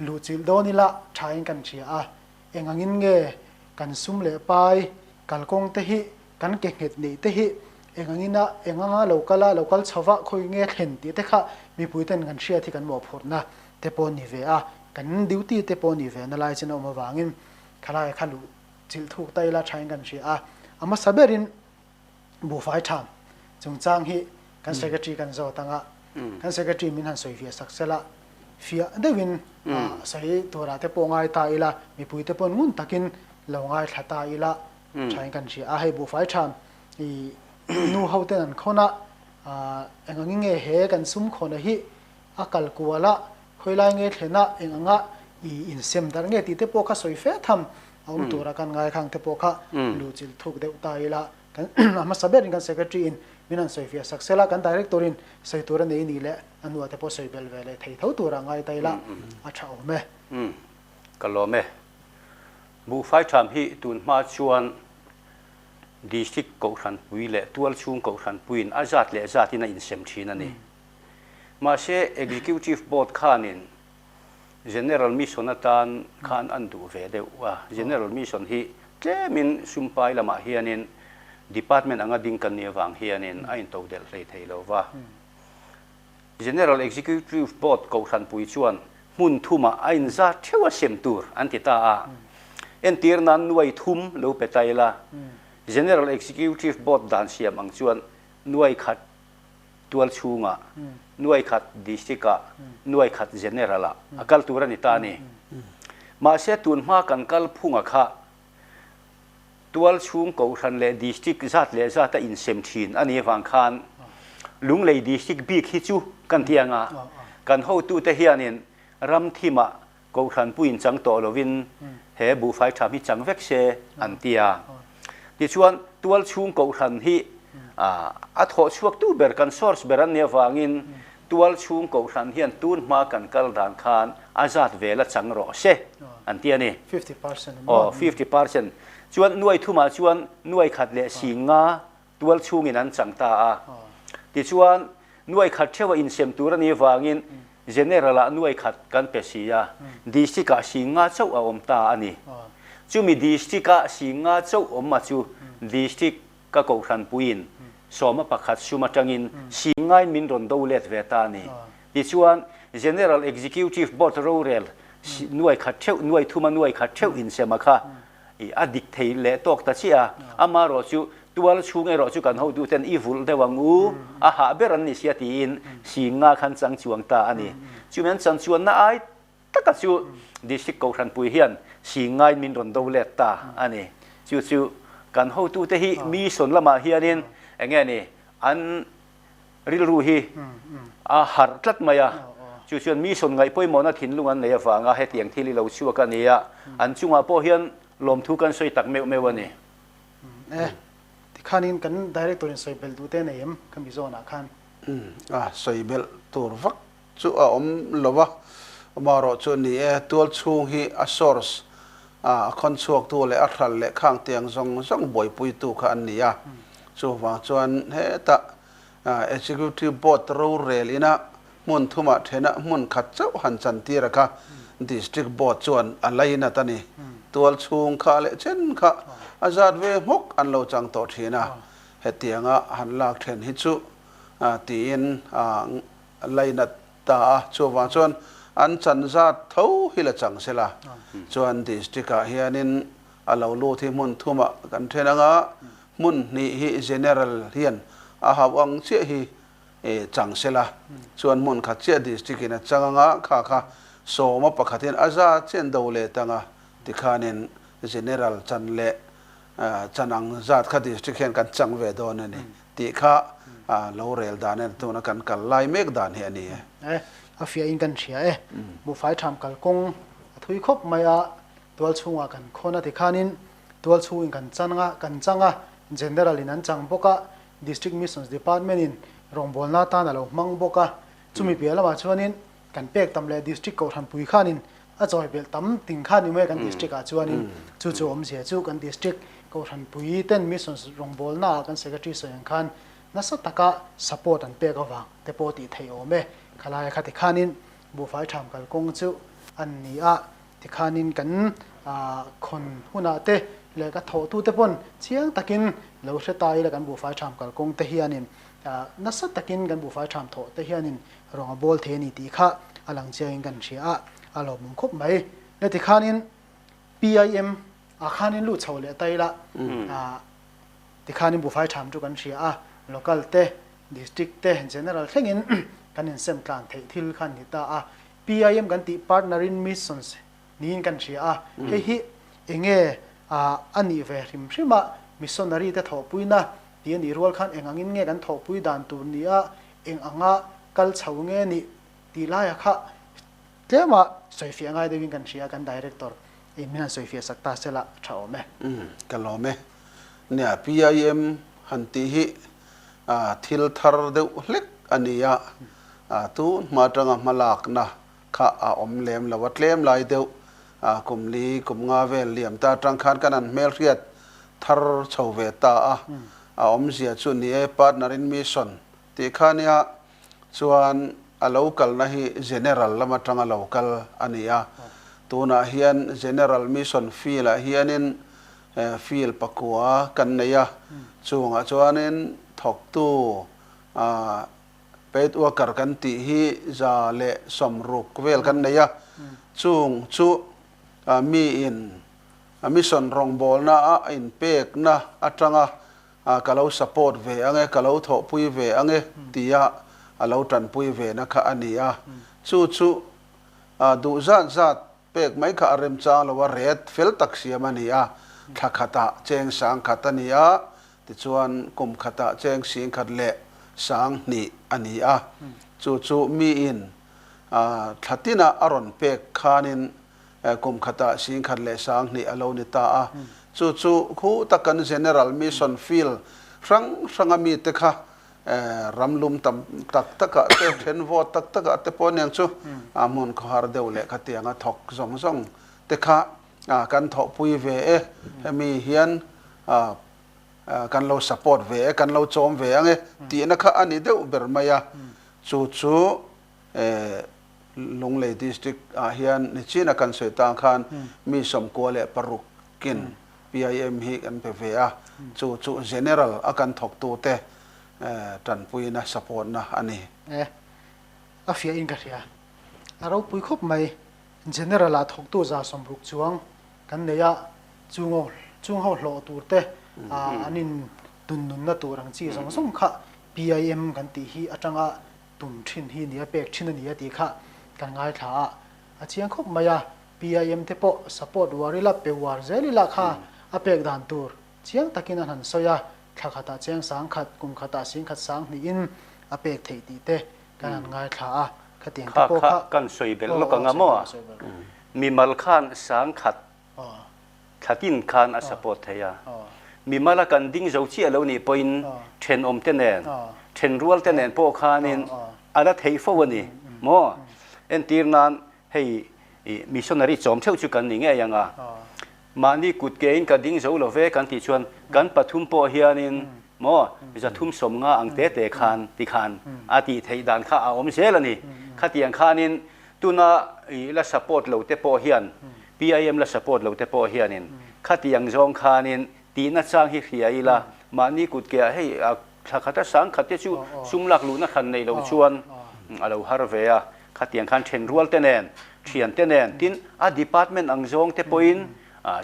luhchilh dawn ila thain kan hria a, eng angin nge kan sum leh pai kalkawng te hi kan ke nghet neih te hi eng angin a eng anga lo kal a lo kal chho va khawi nge thlen tih te kha mipui ten kan hriat hi kan mawhphurhna te pawh ni ve a, kan duty te pawh ni ve na lai chin a awm avangin khalaia kha luhchilh thuk ta ila thain kan hria a, a hmasa berin buhfai tham chungchang hi kan secretary kan zawt anga kan secretary min han sawi fiah sak sela fiah deuhin sawi turah te pawh ngai ta ila mipui te pawn ngun takin lo ngaithla ta ila thain kan hria a hei buhfai tham i nu ho ten an khawn a eng angin nge he kan sum khawna hi a kal kual a khawilai nge thlen a eng anga I insem darh nge tih te pawh kha sawi fe tham a awm tura kan ngai khang te pawh kha luhchilh thuk deuh ta ila kan a hmasa berin kan secretary in min han sawi fiah sak sela kan director in sawi tur a nei nih leh a hnuah te pawh sawi belh ve leh thei tho tura ngai ta ila a tha awm e. Umm ka lawm e. Buhfai tham hi tun hma chuan District Kohhranpui leh Tualchhung Kohhranpuiin a zat leh zatin a insem thin a ni. Mahse Executive Board khanin General Mission atan khan an duh ve deuh a, General Mission hi tlemin sumpai lamah hianin Department anga ding kan nih avang hianin a intodelh hlei thei lo va. General Executive Board Kohhranpui chuan hmun thumah a inzat theuh a sem tur an ti ta a. Entir nan nuai thum lo pe ta ila, General Executive Board dan siam ang chuan nuai khat tual chhungah, nuai khat district-ah, nuai khat general-ah a kal tur a ni ta a ni. Mahse, tun hma kan kal phunga kha tual chhung kohhran leh district zat leh zata insem thin a nih avang khan Lunglei district bik hi chu kan ti ang a, kan hotute hianin ram thimah Kohhran puiin chang tawh lovin he buhfai tham hi chang vek se an ti a. Tichuan, tual chhung kohhran hi a thawh chhuaktu ber kan source ber an nih avangin tual chhung kohhran hian tun hma kan kal dan khan a zat vel a chang rawh se an ti a ni. Aw, 50%. Chuan nuai thumah chuan nuai khat leh sing nga tual chhungin an chang ta a. Tichuan, nuai khat theuha insem tur a nih avangin General-ah nuai khat kan pe si a, District-ah sing nga chauh a awm ta a ni. Chumi District-ah sing nga chauh awm a chu District ka kohhranpuiin sawma pakhat sum atangin sing ngain min rawn do let ve ta a ni. Tichuan, General Executive Board rorel nuai khat theuh, nuai thuma nuai khat theuh insem a kha I a dik thei leh tawk ta chiah a, amarawh chu tual chhung erawh chu kan hotuten i vulh deuh ang u, a hah ber an ni sia tiin sing nga khan chang chuang ta a ni. Chumi an chan chuanna ai taka chu District Kohhranpui hian sing ngain min rawn do let ta a ni. Chu chu kan hotute hi mission lamah hianin enge ni an Rilru hi a harh tlat mai a, chu chuan mi sawn ngaih pawimawhna thinlung an nei avanga hetiang thil hi lo chhuak a ni a, an chungah pawh hian lawmthu kan sawi tak meuh meuh a ni. E, tikhanin kan Director in sawi belh duh te nei em ka mi zawnah khan? A, sawi belh tur vak chu a awm lo a, amaherawh chu ni e, tual chhung hi a source a khawn chhuaktu leh a hral leh khang tiang zawng zawng buaipuitu kha an ni a, chuvang chuan hetah Executive Board rorel ina hmun thumah thena hmun khat chauh han chantir a kha District Board chuan a lainat a ni. Tual chhung kha leh chen kha a zat ve hmawk an lo chang tawh thin a, hetianga han lak then hi chu tiin a lainat ta a. Chuvang chuan an chan zat tho hi la chang sela chuan District ah hianin a lo lut hi hmun thumah kan then anga Hmun hnih hi General hian a hauh ang chiah hi chang sela, chuan hmun khat chiah District in a chang anga kha kha sawma pakhatin a za chian do let anga tikhanin General chan leh chan ang zat kha District hian kan chang ve dawn a ni tih kha lo rel dan en tuna kan kal lai mek dan hi a ni e. E, a fiahin kan hria e. Buhfai tham kalkawng a thui khawp mai a, tual chhungah kan khawn a tikhanin Tual chhungin kan chang a, kan chang a, General in an chang bawk a, District Missions Department in rawngbawlna atan a lo hmang bawk a, chumi piah lamah chuanin kan pek tam leh District Kohhranpui khanin a chawi belh tam ting kha ni mai kan District ah chuanin chu chu awmzia chu kan District Kohhranpui ten Missions rawngbawlna ah kan Secretary sawi ang khan nasa taka support an pek avang te pawh tih theih awm e, khalaia khati khanin buhfai tham kalkawng chu an ni a. Tikhanin kan khawn hunah te leh ka thawhtute pawn chiang takin lo hre ta ila kan buhfai tham kalkawng te hianin nasa takin kan buhfai tham thawh te hianin rawng a bawl thei a ni tih kha a lang chiangin kan hria a, a lawmawm khawp mai. Le tikhanin PIM ah khanin lut chho leh ta ila tikhanin buhfai tham chu kan hria a, local te, district te, general thlengin kan insem tlan theih thil kha a ni ta a. PIM kan tih Partner in Missions niin kan hria a, hei hi enge a nih ve hrim hrim a, missionary te thawhpuina tih a nih rual khan eng angin nge kan thawhpui dan tur ni a, eng anga kal chho nge nih tih laia kha Tlema sawifiah ngai deuhin kan hria, kan Director in min han sawifiah sak ta sela tha awm e. Umm ka lawm e. Nia PIM han tih hi thil thar deuh hlek a ni a, tun hma atanga hmalakna kha a awm lem lo a, tlem lai deuh kum li kum nga vel liam ta atang khan kan han hmelhriat thar chho ve ta a, a awmzia chu ni e Partner in Mission tih kha nia Chuan a lo kalna hi General lam atanga lo kal a ni a. Tunah hian General Mission Field-ah hianin field pakua kan nei a. Chungah chuanin thawktu paid worker kan tih hi 160 vel kan nei a. Chung chu miin mission rawngbawlna a inpekna atanga A ka lo support ve ang e, ka lo thawhpui ve ang e tia a lo tanpui ve na kha a ni a. Chu chu duh zat zat pek mai kha a remchang lo a, ret fel tak siam a ni a. Thla khatah cheng sang khat a ni a, tichuan kum khatah cheng sing khat leh sang hnih a ni a. Chu chu miin thla tinah a rawn pek khanin Kum khatah 10,000 leh 20,000 a lo ni ta a. Chu chu khu tak kan General Mission Field hrang hranga mite kha ram lum tam tak takah te, then vawt tak takah te pawh aniang chu hmun khawhar deuh leh khatianga thawk zawng zawng te kha kan thawhpui ve e. Hemi hian kan lo support ve e, kan lo chawm ve ang e tihna kha a ni deuh ber mai a. Chu chu Lunglei District ah hian nichina kan sawi tang khan mi 96 in PIM hi kan pe ve a, chu chu General a kan thawktute tanpuina support na a ni. E, a fiah in ka hria. A ropui khawp mai. General ah thawktu 160 chuang kan nei a, chung chung ho hlawh tur te an in tunnunna tur ang chi zawng zawng kha PIM kan tih hi atanga tum thin hi nia pek thin a ni a tih kha kan ngaithla a, a chiang khawp mai a, PIM te pawh support uar ila pe uar zel ila kha a pek dan tur chiang takin an han sawi a, thla khatah cheng sang khat, kum khatah sing khat sang hnihin a pek theih tih te kan han ngaithla a, khatiang te Kha pawh kha kha kan sawi belh aw lawk aw ang a sawi maw? belh sawi belh. Mimal khan sang khat Thla tin khan a support thei a. Mimala kan ding zo chiah lo nih pawhin thenawmte nen, thenrualte nen pawh khanin a la theih fo a ni maw? Entir nan hei missionary chawm theuh chu kan ni ngei ang a. Mahni kut kein ka ding zo lo ve kan tih chuan kan pathum pawh hianin maw 350 ang te te khan tikhan a tih theih dan kha a awm zel a ni. Khatiang khanin Tuna i la support lo te pawh hian, PIM la support lo te pawh hianin khatiang zawng khanin tihna chang hi hria ila, mahni kut ke ah hei thla khata sang khat te chu sum lak luhna hran nei lo chuan a lo har ve a, khatiang khan thenrual te nen, thian te nen, tin a department ang zawng te pawhin,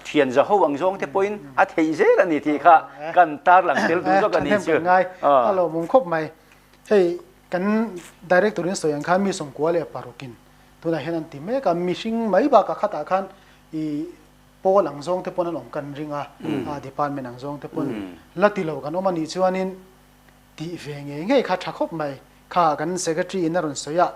thian zaho ang zawng te pawhin a theih zel a ni tih kha kan tarlang tel duh zawk a ni chu. A lawmawm khawp mai. Hei Kan Director in sawi ang khan mi 96 in tunah hian an ti mek a, mihring mai bakah khatah khan i pawl ang zawng te pawn an awm kan ring a, department ang zawng te pawn la ti lo kan awm a nih chuanin tih ve ngei ngei kha tha khawp mai. Kha kan Secretary in a rawn sawi a,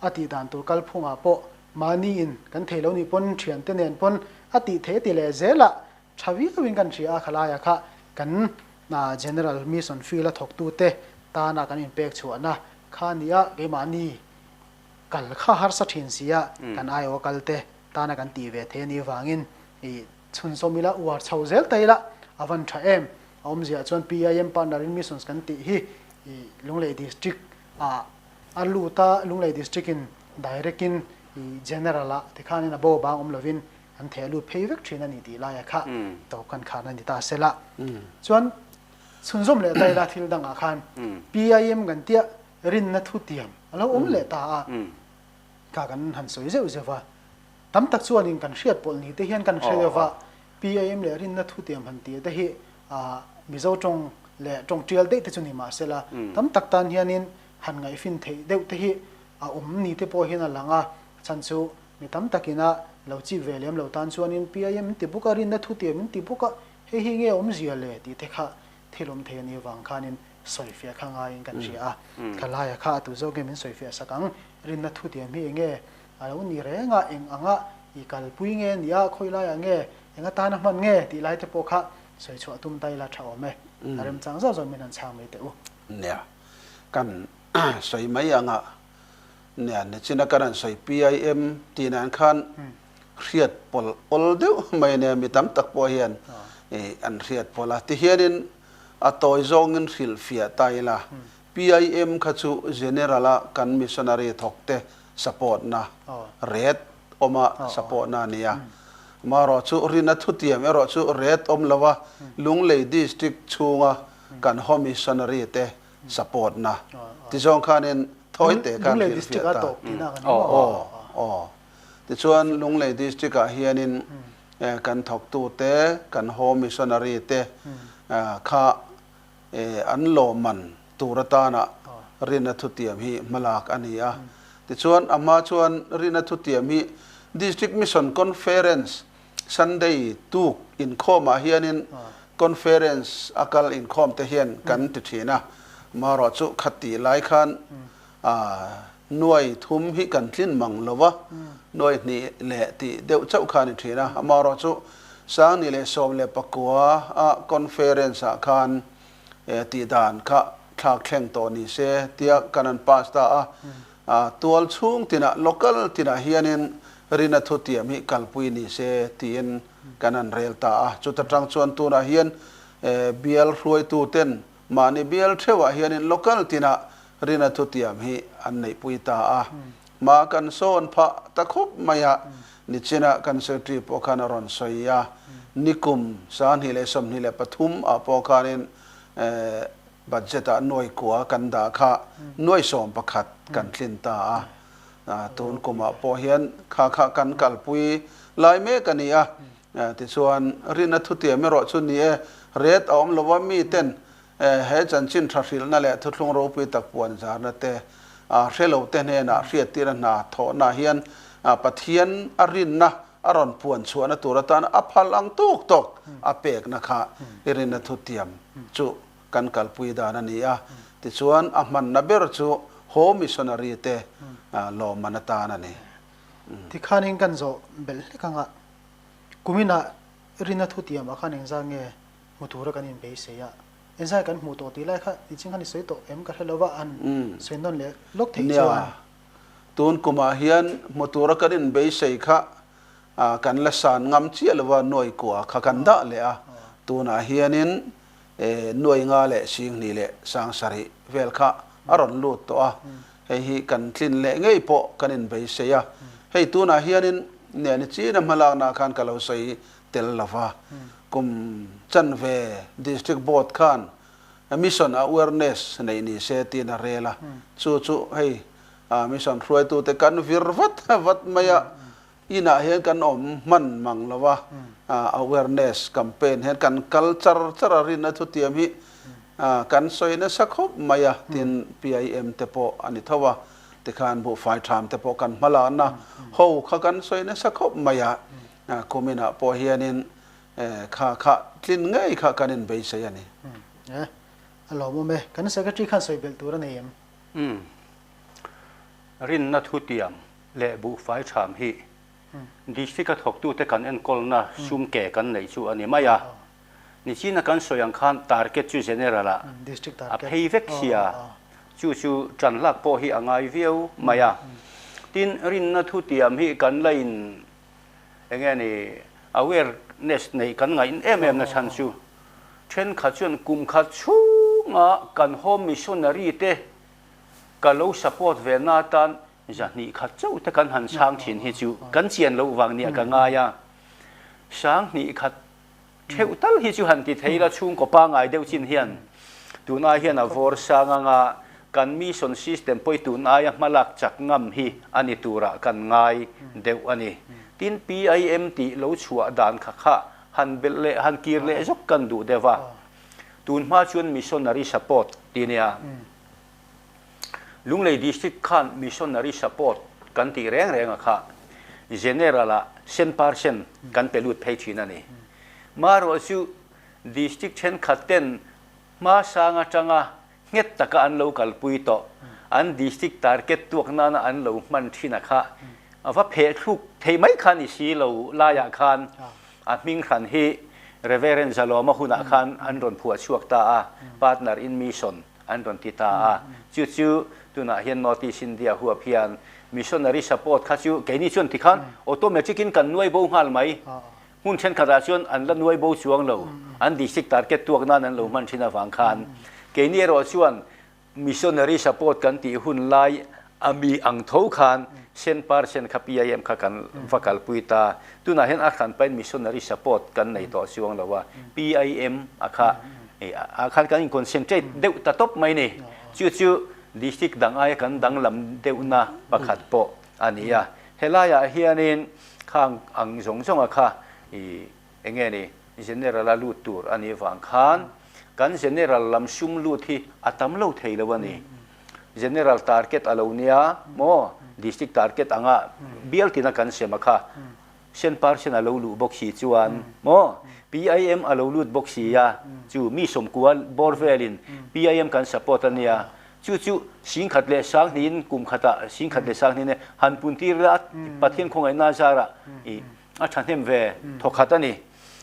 a tih dan tur kalphungah pawh mahni in kan thei lo nih pawn thiante nen pawn a tih theih a ti leh zel a, Tha viauin kan hria a, khalaia kha kan General Mission Field a thawktute tana kan inpek chhuahna kha a ni a, keimahni kal kha harsa thin si a, kan aiawh kalte tana kan tih ve thei a nih vangin i chhunzawm ila, uar chho zel ta ila a van tha em. A awmziah chuan PIM Partner in Missions kan tih hi i Lunglei District ah a lut a, Lunglei District in direct in i General ah tikhanin a bo bang awm lovin an theh lut phei vek thin a ni tih laia kha to kan khan a ni ta sela. Chuan chhunzawm leh ta ila thil dangah khan PIM kan tia rinna thutiam a lo awm leh ta a, kha kan han sawi zeuh zeuh va. Tam tak chuanin kan hriat pawlh ni te hian kan hre deuh va, PIM leh rinna thutiam han tih te hi Mizo tawng leh tawng tial daih te chu ni mah sela, tam tak tan hianin han ngaihfin theih deuh te hi a awm ni te pawh hian a lang a, chhan chu Mi tam takin a lo chip ve lem lo tan chuanin PIM min ti bawk a, rinna thutiam min ti bawk a, hei hi nge awmzia le tih te kha thil awm thei a nih vang khanin sawifiah kha ngaiin kan hria a. Ka laia kha a tu zawk nge min sawifiah sak ang, rinna thutiam hi enge a lo ni reng a, eng anga i kalpui nge ni a, khawi laiah nge, eng atana hman nge tih lai te pawh kha sawi chhuah tum ta ila tha awm e. A remchang zauh zauh min han chhang mai teh u. Nia, kan sawi mai anga nia nichina kan han sawi PIM tih nan khan hriat pawlh awl deuh mai nia mi tam tak pawh hian an hriat pawlh a. Tihianin a tawi zawngin hrilhfiah ta ila PIM kha chu General a kan missionary thawk te support na ret awm a support na a ni a. Amaherawh chu Rina thutiam erawh chu ret awm lo a Lunglei District chhunga kan haw missionary te support na ti zawng khanin thawi te khan hrilhfiah ta. Aw aw. Tichuan Lunglei District ah hianin kan thawktute kan haw missionary te kha an lawmman tur atana Rina thutiam hi hmalak a ni a. Tichuan, a hma chuan Rina thutiam hi District Mission Conference Sunday tuk inkhawmah hianin Conference a kal inkhawm te hian kan ti thin a. Amaherawh chu khat tih lai khan nuai thum hi kan tlin mang lo va, nuai hnih leh tih deuh chauh kha a ni thin a. Amaherawh chu 2019 a conference ah khan tih dan kha thlak thleng tawh ni se tia kan an pass ta a, tual chhung tinah local tinah hianin Rina thutiam hi kalpui ni se tiin kan an rel ta a. Chuta tang chuan tunah hian bial hruaitu ten Mahni bial theuhah hianin local tinah Rina thutiam hi an neihpui ta a. Hma kan sawn phah ta khup mai a, nichina kan secretary pawh khan a rawn sawi a, nikum 2023 ah pawh khanin budget ah nuai kua kan dah kha nuai 11 kan tlin ta a. Tun kumah pawh hian kha kha kan kalpui lai mek a ni a. Tichuan, Rina thutiam erawh chu ni e, ret a awm lo a, miten he chanchin tha hrilhna leh thuthlung ropui tak puan zarna te hre lo te hnenah hriattir a hna thawhna hian Pathian a rinna a rawn puan chhuahna tur atan a phal ang tawk tawk a pekna kha i Rina thutiam chu kan kalpui dan a ni a. Tichuan, a hmanna ber chu Haw Missionary te lawmman atan a ni. Tikhanin kan zawh belh hlek anga Kuminah Rina thutiamah khan engzah nge hmu tura kan inbeisei a, engzah kan hmuh tawh tih lai kha niching khan i sawi tawh em ka hre lo va, an sawi nawn leh lawk theih Nia, chuan. tun kumah hian hmu tura kan inbeisei kha kan la san ngam chiah lo va, nuai kua kha kan dah leh a, tunah hianin nuai nga leh singhnih leh sangsarih vel kha a rawn lut tawh a, Hei hi kan tlin leh ngei pawh kan inbeisei a, hei tunah hianin Neni China hmalaknaah khan ka lo sawi tel lo va, kum chanve District Board khan Mission Awareness neih ni se tiin a rel a, chu chu hei Mission hruaitute kan vir vat vat mai a, Inah hian kan awm hman mang lo a, awareness campaign hian kan kal char char a, rinna thutiam hi kan sawi nasa khawp mai a, tin PIM te pawh a ni tho a, tikhan buhfai tham te pawh kan hma lakna ho kha kan sawi nasa khawp mai a, kum inah pawh hianin kha kha tlin ngei kha kan inbeisei a ni. A lawmawm e, kan secretary khan sawi belh tur a nei em? Rinna thutiam leh buhfai tham hi District a thawktute kan enkawlna sum ke kan neih chu a ni mai a. Nichina kan sawi ang khan target chu General ah a phei vek sia, chu chu tan hlak pawh hi a ngai viau mai a. Tin, rinna thutiam hi kan la in enge ni awareness neih kan ngaih em em na chhan chu thenkhat chuan kum khat chhunga kan home missionary te ka lo support ve na atan Zahnih khat chauh te kan han chhang thin hi chu kan chian loh vang nia ka ngai a, sanghnih khat theuh tal hi chu han ti thei la chhungkaw pangai deuh chin hian tun ai hian a vawr sang anga kan mission system pawh hi tun aia hmalak chak ngam hi a ni turah kan ngai deuh a ni. Tin PIM tih lo chhuah dan kha kha han belh leh han kir leh zawk kan duh deuh a, tun hma chuan missionary support ti nia. Lunglei District khan Missionary Support kan tih reng reng a kha General ah cent percent kan pe lut phei thin a ni. Marawh chu District thenkhat ten hma sang atanga nghet taka an lo kalpui tawh, an District target tuak nana an lo hman thin a kha. A va pheh thluk thei mai kha ni si lo laiah khan a hming hran hi Reverend Zalawma hunah khan an rawn phuah chhuak ta a, Partner in Mission an rawn ti ta a. Chu chu tunah hian North East India huap hian Missionary support kha chu keini chuan tikhan automatic in kan nuai bo nghal mai. Hmun thenkhatah chuan an la nuai bo chuang lo, an district target tuak nan an lo hman thin avang khan. Keini erawh chuan Missionary support kan tih hun lai a mi ang tho khan sen percent kha PIM kha kan va kalpui ta. Tunah hian a hran pahin missionary support kan nei tawh chuang lo a, PIM a kha ah khan kan in concentrate deuh ta tawp mai ni. Chu chu district dang aia kan danglam deuhna pakhat pawh a ni a. Helaiah hianin khang ang zawng zawnga kha ih eng nge ni general a lut tur a nih vang khan kan general lam sum lut hi a tam lo thei lo a ni. General target a lo nia maw district target anga bial tina kan sem a kha sen percent a lo luh bawk si chuan maw PIM a lo lut bawk si a chu mi sawmkua bawr velin PIM kan support a nia chu chu singkhat leh sanghnihin kum khatah singkhat leh sanghnihin han pun tir ila Pathian khawngaihna zarah ih A thahnem ve thawkhat a ni.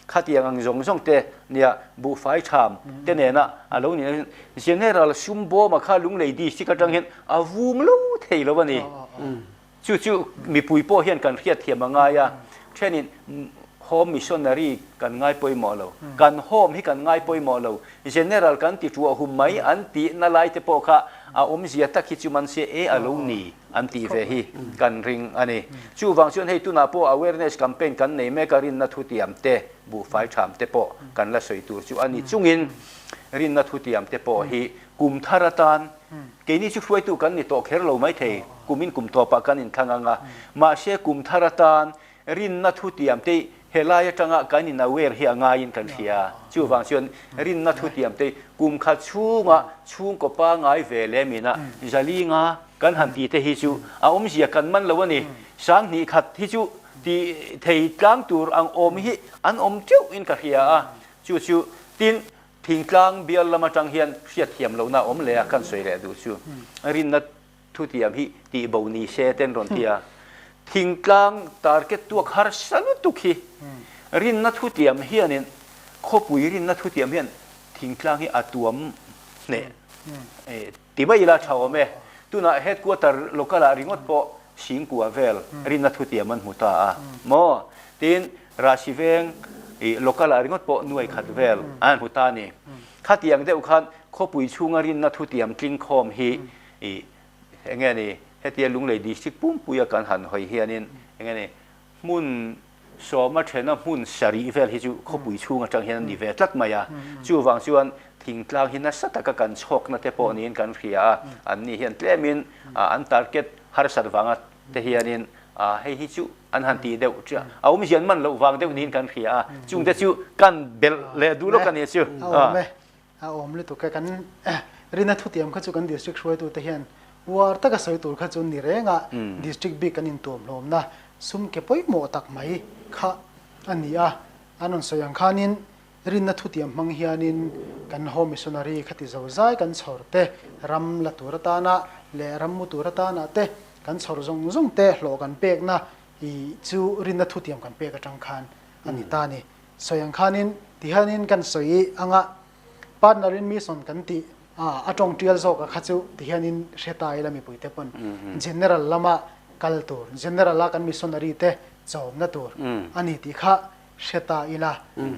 Khatiang ang zawng zawng te nia buhfai tham te nena a lo nih General sum bawma kha Lunglei district atang hian a vum lo thei lo a ni. Chu chu mipui pawh hian kan hriat thiam a ngai a, thenin Home Missionary kan ngai pawimawh lo, kan Home hi kan ngai pawimawh lo, General kan ti tuah hum mai an tihna lai te pawh kha a awmzia tak hi chu man se e a lo ni. an tih ve hi kan ring a ni. Chuvang chuan hei tunah pawh awareness campaign kan nei mek a, rinna thutiam te, buhfai tham te pawh kan la sawi tur chu a ni chungin rinna thutiam te pawh hi kum thar atan keini chu hruaitu kan ni tawh kher lo maithei, kumin kum tawpah kan inthlang ang a, mahse kum thar atan rinna thutiam te Helai atanga kan in aware hi a ngaiin kan hria. Chuvang chuan rinna thutiam te kum khat chhunga chhungkaw pangai ve leh mina zalinga kan han ti te hi chu a awmzia kan man lo a ni. Sanghnih khat hi chu ti thei tlang tur ang awm hi an awm teuh in ka hria a. Chu chu tin thingtlang bial lam atang hian hriatthiam lohna a awm leh a kan sawi leh duh chu rinna Thutiam hi tih bo ni se ten rawn ti a, thingtlang target tuak harsa lutuk hi rinna thutiam hianin khawpui rinna thutiam hian thingtlang hi a tuam hneh ti mai ila tha awm e. Tunah headquarter local ah ringawt pawh Singkua vel rinna thutiam an hmu ta a maw? Tin, Rahsi veng local ah ringawt pawh nuai khat vel an hmu ta a ni. Khatiang deuh khan khawpui chhunga rinna thutiam tlingkhawm hi I enge ni hetia Lunglei district pumpuia kan han hawi hianin enge ni hmun sawma thena hmun sarih vel hi chu khawpui chhung atang hian a ni ve tlat mai a, chuvang chuan thingtlang hi nasa taka kan chhawkna te pawh niin kan hria a, an ni hian tlemin an target harsat vanga te hianin hei hi chu an han tih deuh a awmzia an man loh vang deuh niin kan hria a, chungte chu kan belh leh duh lawk a ni chu. A awm lutuk e, kan rina thutiam kha chu kan district hruaitute hian uar taka sawi tur kha chu ni reng a, district bik kan intuam hlawmna sum ke pawimawh tak mai kha a ni a, an rawn sawi ang khanin rinna thutiam hmang hianin kan home missionary kha ti zo zai kan chhawr te, ram la tur atana leh ram mu tur atana te kan chhawr zawng zawng te hlawh kan pekna i chu rinna thutiam kan pek atang khan a ni ta a ni. Sawi ang khanin tihianin kan sawi anga partner in mission kan tih a tawng tial zawk a kha chu tihianin hre ta ila mipui te pawn general lama kal tur general a kan missionary te chawmna tur a ni tih kha hre ta ila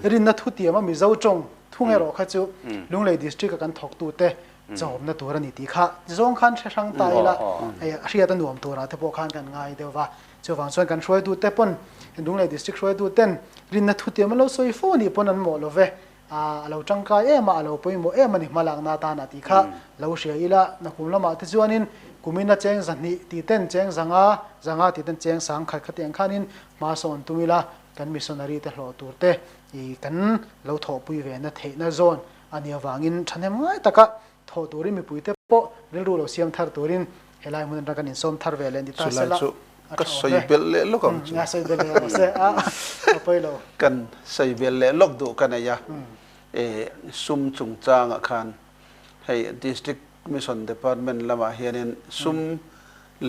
rinna thutiam a Mizo tawng thung erawh kha chu Lunglei district a kan thawktu te chawmna tur a ni tih kha zawng khan hre hrang ta ila hriat a nuam turah te pawh khan kan ngai deuh va. Chuvang chuan kan hruaitute pawn Lunglei District hruaituten rinna thutiam an lo sawi fo anih pawn an mawh lo ve, a lo tangkai em a, a lo pawimawh em a ni hmalakna atana tih kha lo hria ila, nakum lamah te chuanin kumina cheng zahnih tih ten cheng zanga, zanga tih ten cheng sang khat khatiang khanin hma sawn tum ila kan missionary te hlawh tur te kan lo thawhpui ve na theihna zawn a nih avangin thahnem ngai taka Thawh turin mipuite pawh rilru lo siam thar turin helai hmun atang kan insawm thar ve leh ni ta sela. Chulai chu ka sawi belh leh lawk ang chu. Nga sawi belh leh rawh se a, a pawi lo. Kan sawi belh leh lawk duh ka nei a, e sum chungchangah khan hei District Mission Department lamah hianin sum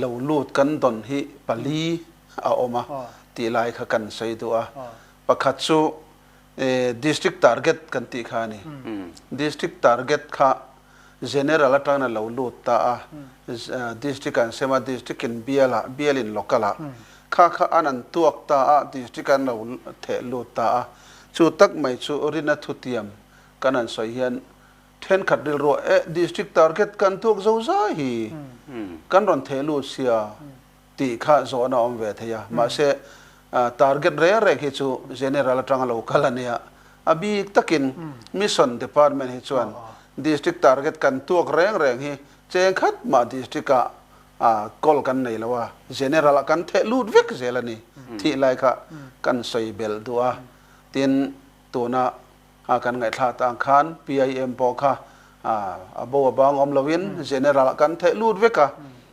lo lut kan dawn hi pali. a awm a tih lai kha kan sawi duh a. Pakhat chu District target kan tih kha a ni. District target kha General atangin a lo lut ta a, District an sem a, District in bial ah, bial in local ah kha kha an an tuak ta a, District an lo theh lut ta a. Chu tak mai chu Rina thutiam kan han sawi hian thenkhat rilruah e District target kan tuak zo zai hi kan rawn theh lut sia tih kha zawhna a awm ve thei a, mahse target reng reng hi chu General atanga lo kal a nia, a bik takin Mission Department hi chuan District target kan tuak reng reng hi cheng khat mah District ah call kan nei lo a, General ah kan theh lut vek zel a ni thih lai kha kan sawi belh duh a, tin tuna A kan ngaihthlak ta ang khan PIM pawh kha a bo a bang awm loin General ah kan theih lut vek a,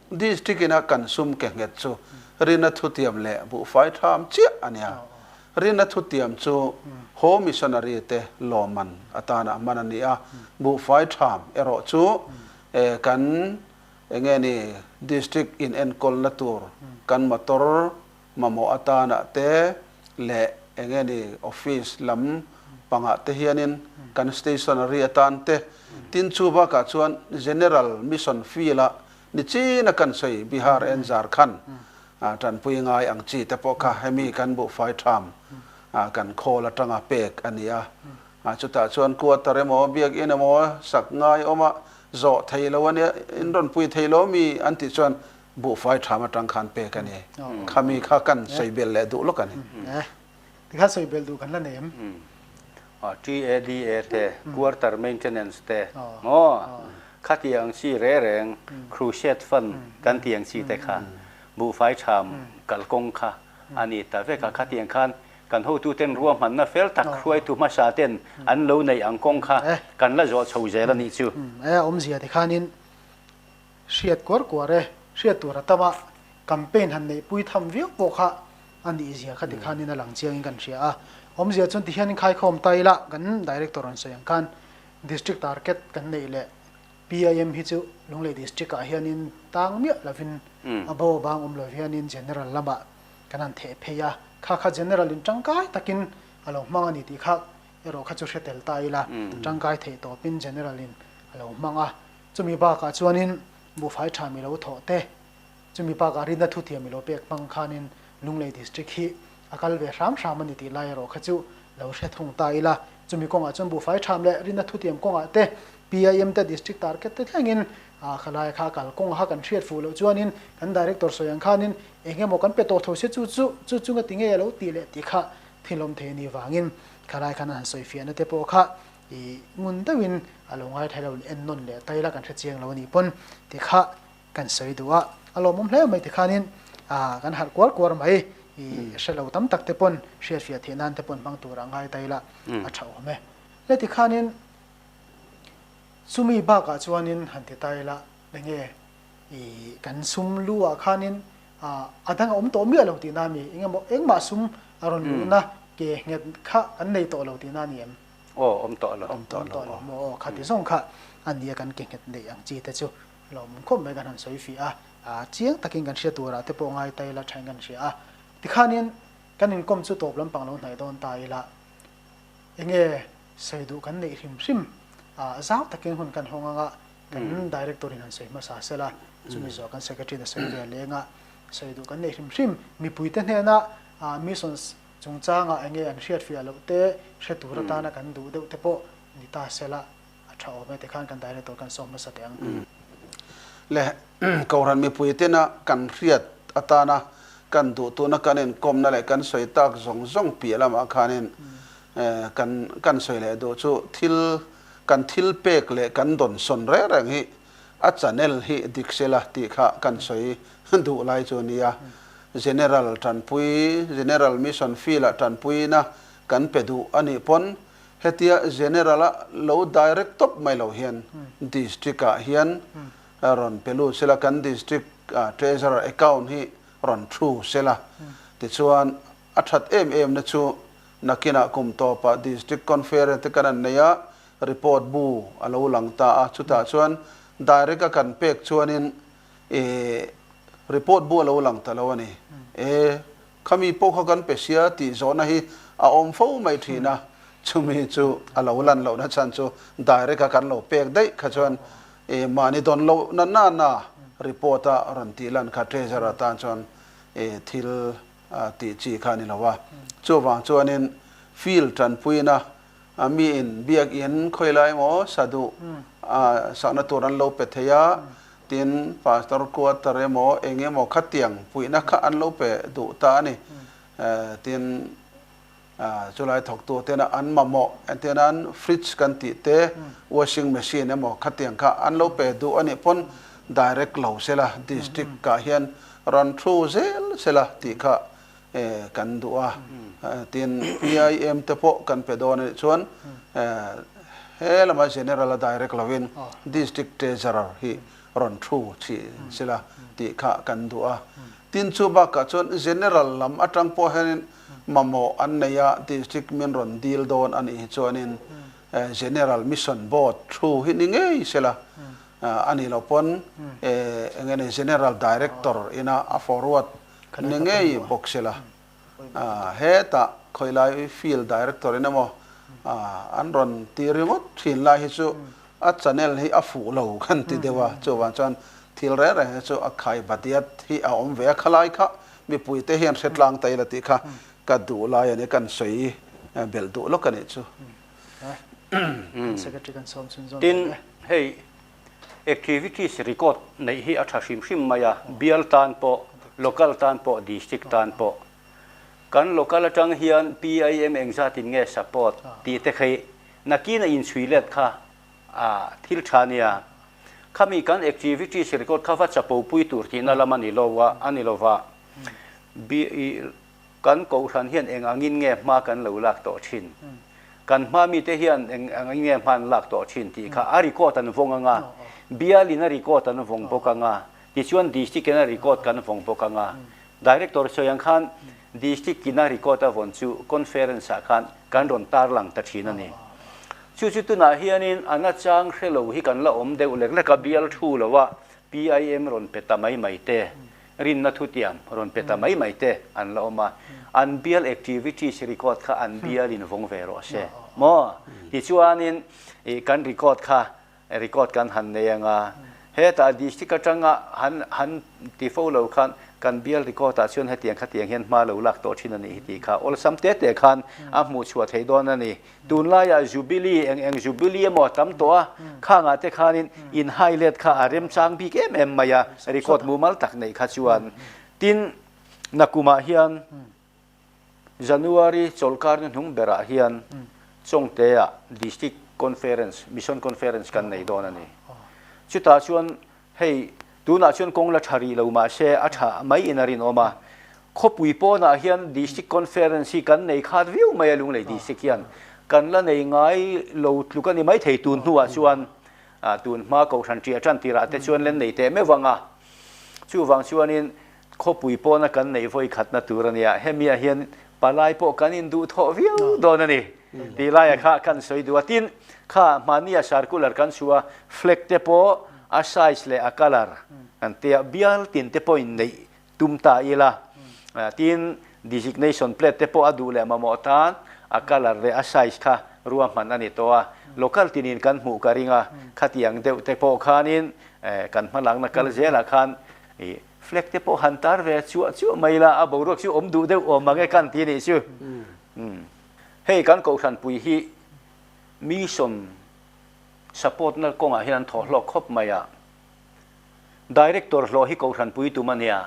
District ina kan sum ke nghet chu Rina thutiam leh buhfai tham chiah a nia. Rina thutiam chu Home Missionary te lawmman atana hman a ni a, buhfai tham erawh chu kan enge ni District in enkawlna tur kan motor mamawh atanah te leh eng nge ni office lam pangah te hianin kan stationery atan te tin chu bakah chuan General Mission Field-a ni china kan sawi Bihar and Jharkhand tanpui ngai ang chi te pawh kha hemi kan buhfai tham kan khawl atanga pek a ni a. Chutah chuan quarter emaw biakin emaw sak ngai awma zawh thei lo a nia in rawn pui thei lo mi an tih chuan Buhfai ṭham aṭang khan pek a ni. Khami kha kan sawi belh leh duh lawk a ni. Tikhan sawi belh duh kan la nei em? TADA te, Quarter Maintenance te, maw? Khati ang chi re reng, Crusade Fund kan tih ang chi te kha, buhfai ṭham kalkawng kha a ni ta vek a. Khatiang khan kan hotuten ruahmanna fel tak hruaitu hmasa ten an lo neih ang kawng kha kan la zawh chho zel a nih chu. A awmzia tikhanin Hriat kuar kuar e, hriat tur a tam a, campaign han neihpui tham viau pawh kha a nih zia kha tikhanin a lang chiangin kan hria a. Awmzia chuan tihianin khaikhawm ta ila kan Director rawn sawi ang khan District Target kan neih leh PIM hi chu Lunglei District ah hianin tang miah lovin a bo a bang awm lo hianin General lamah kan han theh phei a, kha kha General in tangkai takin a lo hmang a ni tih kha erawh kha chu hre tel ta ila tangkai theih tawpin General in a lo hmang a. Chumi bakah chuanin buhfai tha mi lo thawh te, chumi bakah rinna thutiam mi lo pek hmang khanin Lunglei District hi a kal ve hram hram a ni tih lai erawh kha chu lo hre thung ta ila. Chumi kawngah chuan buhfai tham leh rinna thutiam kawngah te, PIM te, District Target te thlengin khalai kha kal kawng kha kan hriat fuh loh chuanin kan Director sawi ang khanin eng emaw kan pe tawh tho se chu chu chu chu nga ti ngei a lo tih leh tih kha thil awm thei a nih vangin khalai khan an han sawi fiahna te pawh kha I ngun deuhin a lo ngaithla lo en nawn leh ta ila kan hre chiang lo a nih pawn ti kha kan sawi duh a, a lawmawm hle mai tikhanin kan harh kuar kuar mai i hre lo tam tak te pawn hriatfiah theih nan te pawn hmang turah ngai ta ila a tha awm e. Le tikhanin chumi bakah chuanin han ti ta ila enge i kan sum lu ah khanin a dang a awm tawh miah lo tihna a mi engemaw engmah sum a rawn luhna ke nghet kha kan nei tawh lo tihna a ni em? Aw, awm tawh lo. Awm tawh lo maw? Aw, khati zawng kha a nia kan ke nghet neih ang chi te chu lawm khawp mai kan han sawi fih a, chiang takin kan hria turah te pawh ngai ta ila thain kan hria a. Tikhanin kan inkawm chu tawp lampang lo hnaih dawn ta ila enge sawi duh kan neih hrim hrim a, zau takin hun kan hawng anga kan Director in han sawi hmasa sela chumi zawh kan Secretary in a sawi ve leng a, sawi duh kan neih hrim hrim mipuite hnena Missions Chungchangah enge an hriatfiah loh te, hre tur atana kan duh deuh te pawh ni ta sela a tha awm e tikhan kan Director kan sawm hmasa teh ang. Le Kohhran mipui tena kan hriat atana kan duh tuna kan inkawmna leh kan sawi tak zawng zawng piah lamah khanin kan kan sawi leh duh chu thil kan thil pek leh kan dawnsawn reng reng hi a channel hi dik sela tih kha kan sawi duh lai chu a nia. General tanpui, General Mission Field-ah tanpuina kan pe duh a nih pawn hetia General-a lo direct tawp mai lo hian District-ah hian rawn pe lut sela, kan District Treasurer account hi rawn thu sela. Tichuan a that em em na chu nakinah kum tawpah District Conference te kan an nei a, report bu a lo lang ta a, chutah chuan direct-a kan pek chuanin report bu a lo lang ta lo a ni. E. Khami pawh kha kan pe sia tih zawhna hi a awm fo mai thin a, chumi chu a lo lan lohna chhan chu direct a kan lo pek daih kha chuan e mahni dawn loh na na na report a rawn tih lan kha treasurer atan chuan e thil tih chi kha a ni lo a. Chuvang chuanin field tanpuina mi in biakin khawilai emaw sa duh sakna tur an lo pe thei a, tin pastor quarter emaw eng emaw khatiang puihna kha an lo pe duh ta a ni. Tin chulai thawktu tena an mamawh entir nan fridge kan tih te, washing machine emaw khatiang kha an lo pe duh a nih pawn direct lo sela district ah hian rawn thu zel sela tih kha kan duh a, tin PIM te pawh kan pe dawn a nih chuan he lama General a direct lovin District Treasurer hi rawn thu chih sila tih kha kan duh a. Tin chu bakah chuan General lam atang pawh hianin mamawh an nei a, District min rawn dil dawn a nih hi chuanin General Mission Board thu hi ni ngei sela a nih loh pawn eng nge ni General Director ina a forward Ni ngei bawk sela, hetah khawilai field director in emaw an rawn ti ringawt thin lai hi chu a channel hi a fuh lo kan ti deuh a, chuvang chuan thil reng reng hi chu a khai badiat hi a awm ve a, khalai kha mipui te hian hre tlang ta ila tih kha ka duh lai a ni, kan sawi belh duh lawk a nih chu. Tin, hei Activities record neih hi a tha hrim hrim mai a, bial tan pawh, local tan pawh, district tan pawh. Kan local atang hian PIM engzatin nge support tih te khi nakin a inchhui let kha a thil tha nia. Khami kan activities record kha va chapo pui tur tihna lam a ni lo a, a ni lova. Kan kohhran hian eng angin nge hma kan lo lak tawh thin? Kan hma mite hian eng angin nge hma an lak tawh thin tih kha a record an vawng ang a, bialin a record an vawng bawk ang a, tichuan district in a record kan vawng bawk ang a. Director sawi ang khan district in a record a vawn chu conference ah khan kan rawn tarlang ta thin a ni. Chu chu tunah hianin a nachang hre lo hi kan la awm deuh lek lek a, bial thu lo a PIM rawn pe ta mai mai te. Rinna thutiam rawn pe ta mai mai te an la awm a, an bial activities record kha an bialin vawng ve rawh se maw? Tichuanin ih kan record kha record kan han nei ang a, hetah district atanga han han ti fo lo khan kan bial record ah chuan hetiang khatiang hian hma lo lak tawh thin a nih hi tih kha awlsam te te khan a hmuh chhuah theih dawn a ni. Tunlaiah Jubilee, eng eng Jubilee emaw a tam tawh a, khangah te khanin in highlight kha a remchang bik em em mai a, record mumal tak neih kha chuan. Tin, nakumah hian January chawlhkar hnuhnung berah hian Chawngte-ah District Conference, Mission Conference kan nei dawn a ni. Chutah chuan Hei, tunah chuan kawng la tha rih lo mah se a tha mai in a rinawm a. Khawpui pawnah hian District Conference hi kan nei khat viau mai a Lunglei District hian kan la nei ngai lo tluk a ni maithei tun hnuah chuan tun hma Kohhran ṭiah ṭan tirah te chuan len nei teh meuh ang a. Chuvang chuanin Khawpui pawna kan neih vawi khatna tur a nia, hemiah hian palai pawh kan induhthawh viau dawn a ni tih laiah kha kan sawi duh a. Tin, kha hmahnia circular kan chhuah a, flag te pawh a size leh a colour kan tia, bial tin te pawhin neih tum ta ila. Tin, designation plate te pawh a duh leh mamawh tan a colour leh a size kha ruahman a ni tawh a. Local tinin kan hmuh ka ring a, khatiang deuh te pawh khanin kan hmalakna kal zelah khan Flag te pawh han tar ve chuah chuah mai la, a boruak chu awm duh deuh awm ang e kan ti a nih chu. Hei kan Kohhranpui hi mission support na kawngah hian an thawh hlawk khawp mai a. Director hlawh hi Kohhranpui tum a nia.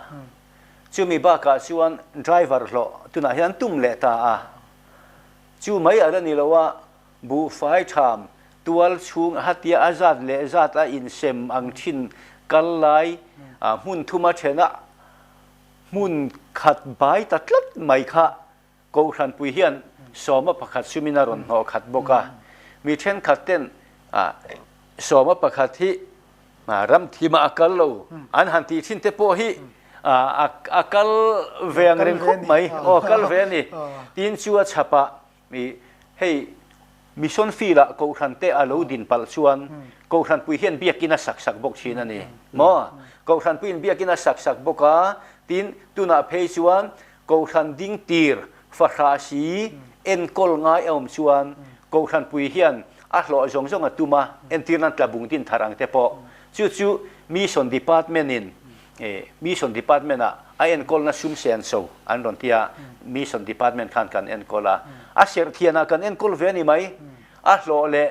Chumi bakah chuan driver hlawh tunah hian an tum leh ta a. Chu mai a la ni lo a, Buhfai tham tual chhung hatia a zat leh zat a insem ang thin kal lai hmun thuma thena hmun khat bai ta tlat mai kha Kohhranpui hian sawma pakhat sumin a rawn hnawh khat bawk a. Mi thenkhat ten sawma pakhat hi ram thimah a kal lo an han tih thin te pawh hi a kal ve ang reng khawp mai. Aw kal ve a ni. Tin chu a chhapah I hei mission field ah kohhran te a lo din palh chuan kohhranpui hian biakin a sak sak bawk thin a ni maw? Kohhranpuiin biakin a sak sak bawk a, tin tunah phei chuan Kohhran ding tir fahrah si enkawl ngai a awm chuan Kohhranpui hian a hlawh zawng zawng a tum a, entir nan tlabung din thar ang te pawh. Chu chu Mission Department in Mission Department ah a enkawlna sum senso an rawn ti a, Mission Department khan kan enkawl a. A serh thian ah kan enkawl ve a ni mai. A hlawh leh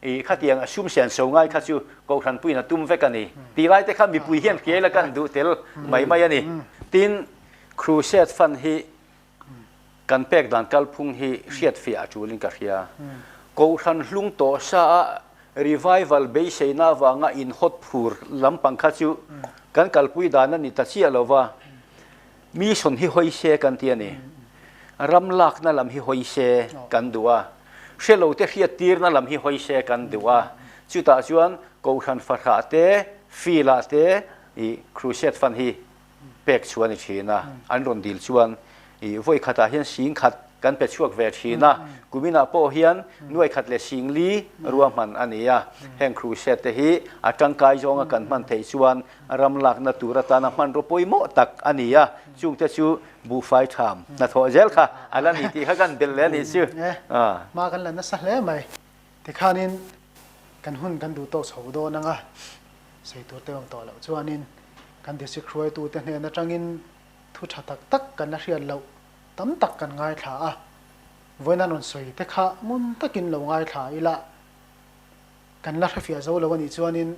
I khatiang a sum senso ngai kha chu Kohhranpuiin a tum vek a ni. Tih lai te kha mipui hian hriai la kan duh tel mai mai a ni. Tin, Crusade Fund hi kan pek dan kalphung hi hriatfiah a tulin ka hria. Kohhran hlung tawh sa a revival beiseina avanga inhawt phur lampang kha chu kan kalpui dan a ni ta chiah lo va. Mission hi hawi se kan ti a ni. Ram lakna lam hi hawi se kan duh a. Hre lo te hriattirna lam hi hawi se kan duh a. Chutah chuan Kohhran fahrah te, field ah te i Crusade Fund hi pek chhuah a ni thin a. An rawn dil chuan i vawi khatah hian sing khat kan pe chhuak ve thin a. Kuminah pawh hian nuai khat leh sing li ruahman a ni a. Heng Crusade te hi a tangkai zawnga kan hman theih chuan ram lakna tur atana hmanraw pawimawh tak a ni a, chungte chu buhfai tham hnathawh zel kha a la ni tih kha kan belh leh a nih chu. Hma kan la nasa hle mai. Tikhanin kan hun kan duh tawk chho dawn anga sawi tur te awm tawh loh chuanin kan district hruaitute hnen atangin thu tha tak tak kan la hriat loh tam tak kan ngaithla a, vawiin an rawn sawi te kha ngun takin lo ngaithla ila Kan la hrefiah zo lo a nih chuanin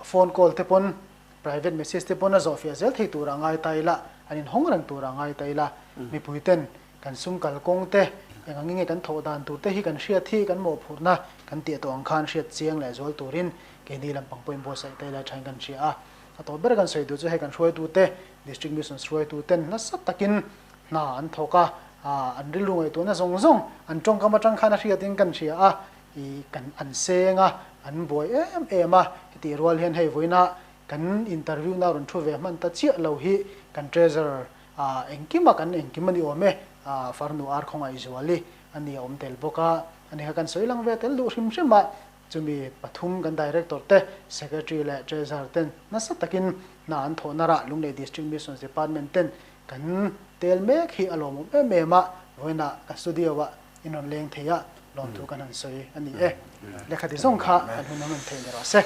phone call te pawn, private message te pawn a zawhfiah zel thei turah ngai ta ila, an inhawng reng turah ngai ta ila, mipui ten kan sum kalkawng te, eng ang nge kan thawh dan tur te hi kan hriat hi kan mawhphurhna kan tih tawh ang khan hriat chiang leh zual turin keini lampang pawhin buatsaih ta ila thain kan hria a. A tawp ber kan sawi duh chu hei kan hruaitute, District Missions hruaituten nasa takin hna an thawk a, an rilru ngaihtuahna zawng zawng an tawngkam atang khan a hriatin kan hria a, I kan an seng a, an buai em em a, hetih rual hian hei vawiina kan interview na rawn thu ve hman ta chiah lo hi kan treasurer ah engkima kan engkim a ni awm e, ah farnu ar khawngaih zuali a ni a awm tel bawk a, ani kha kan sawi lang ve tel duh hrim hrim a, chumi pathum kan director te, secretary leh treasurer ten nasa takin hna an thawhna rah Lunglei District Missions Department ten kan tel mek hi a lawmawm em em a, vawiinah kan studio ah in rawn leng thei a, lawmthu kan han sawi a ni e. Lehkha ti zawng kha kan hun a hman theih ni rawh se.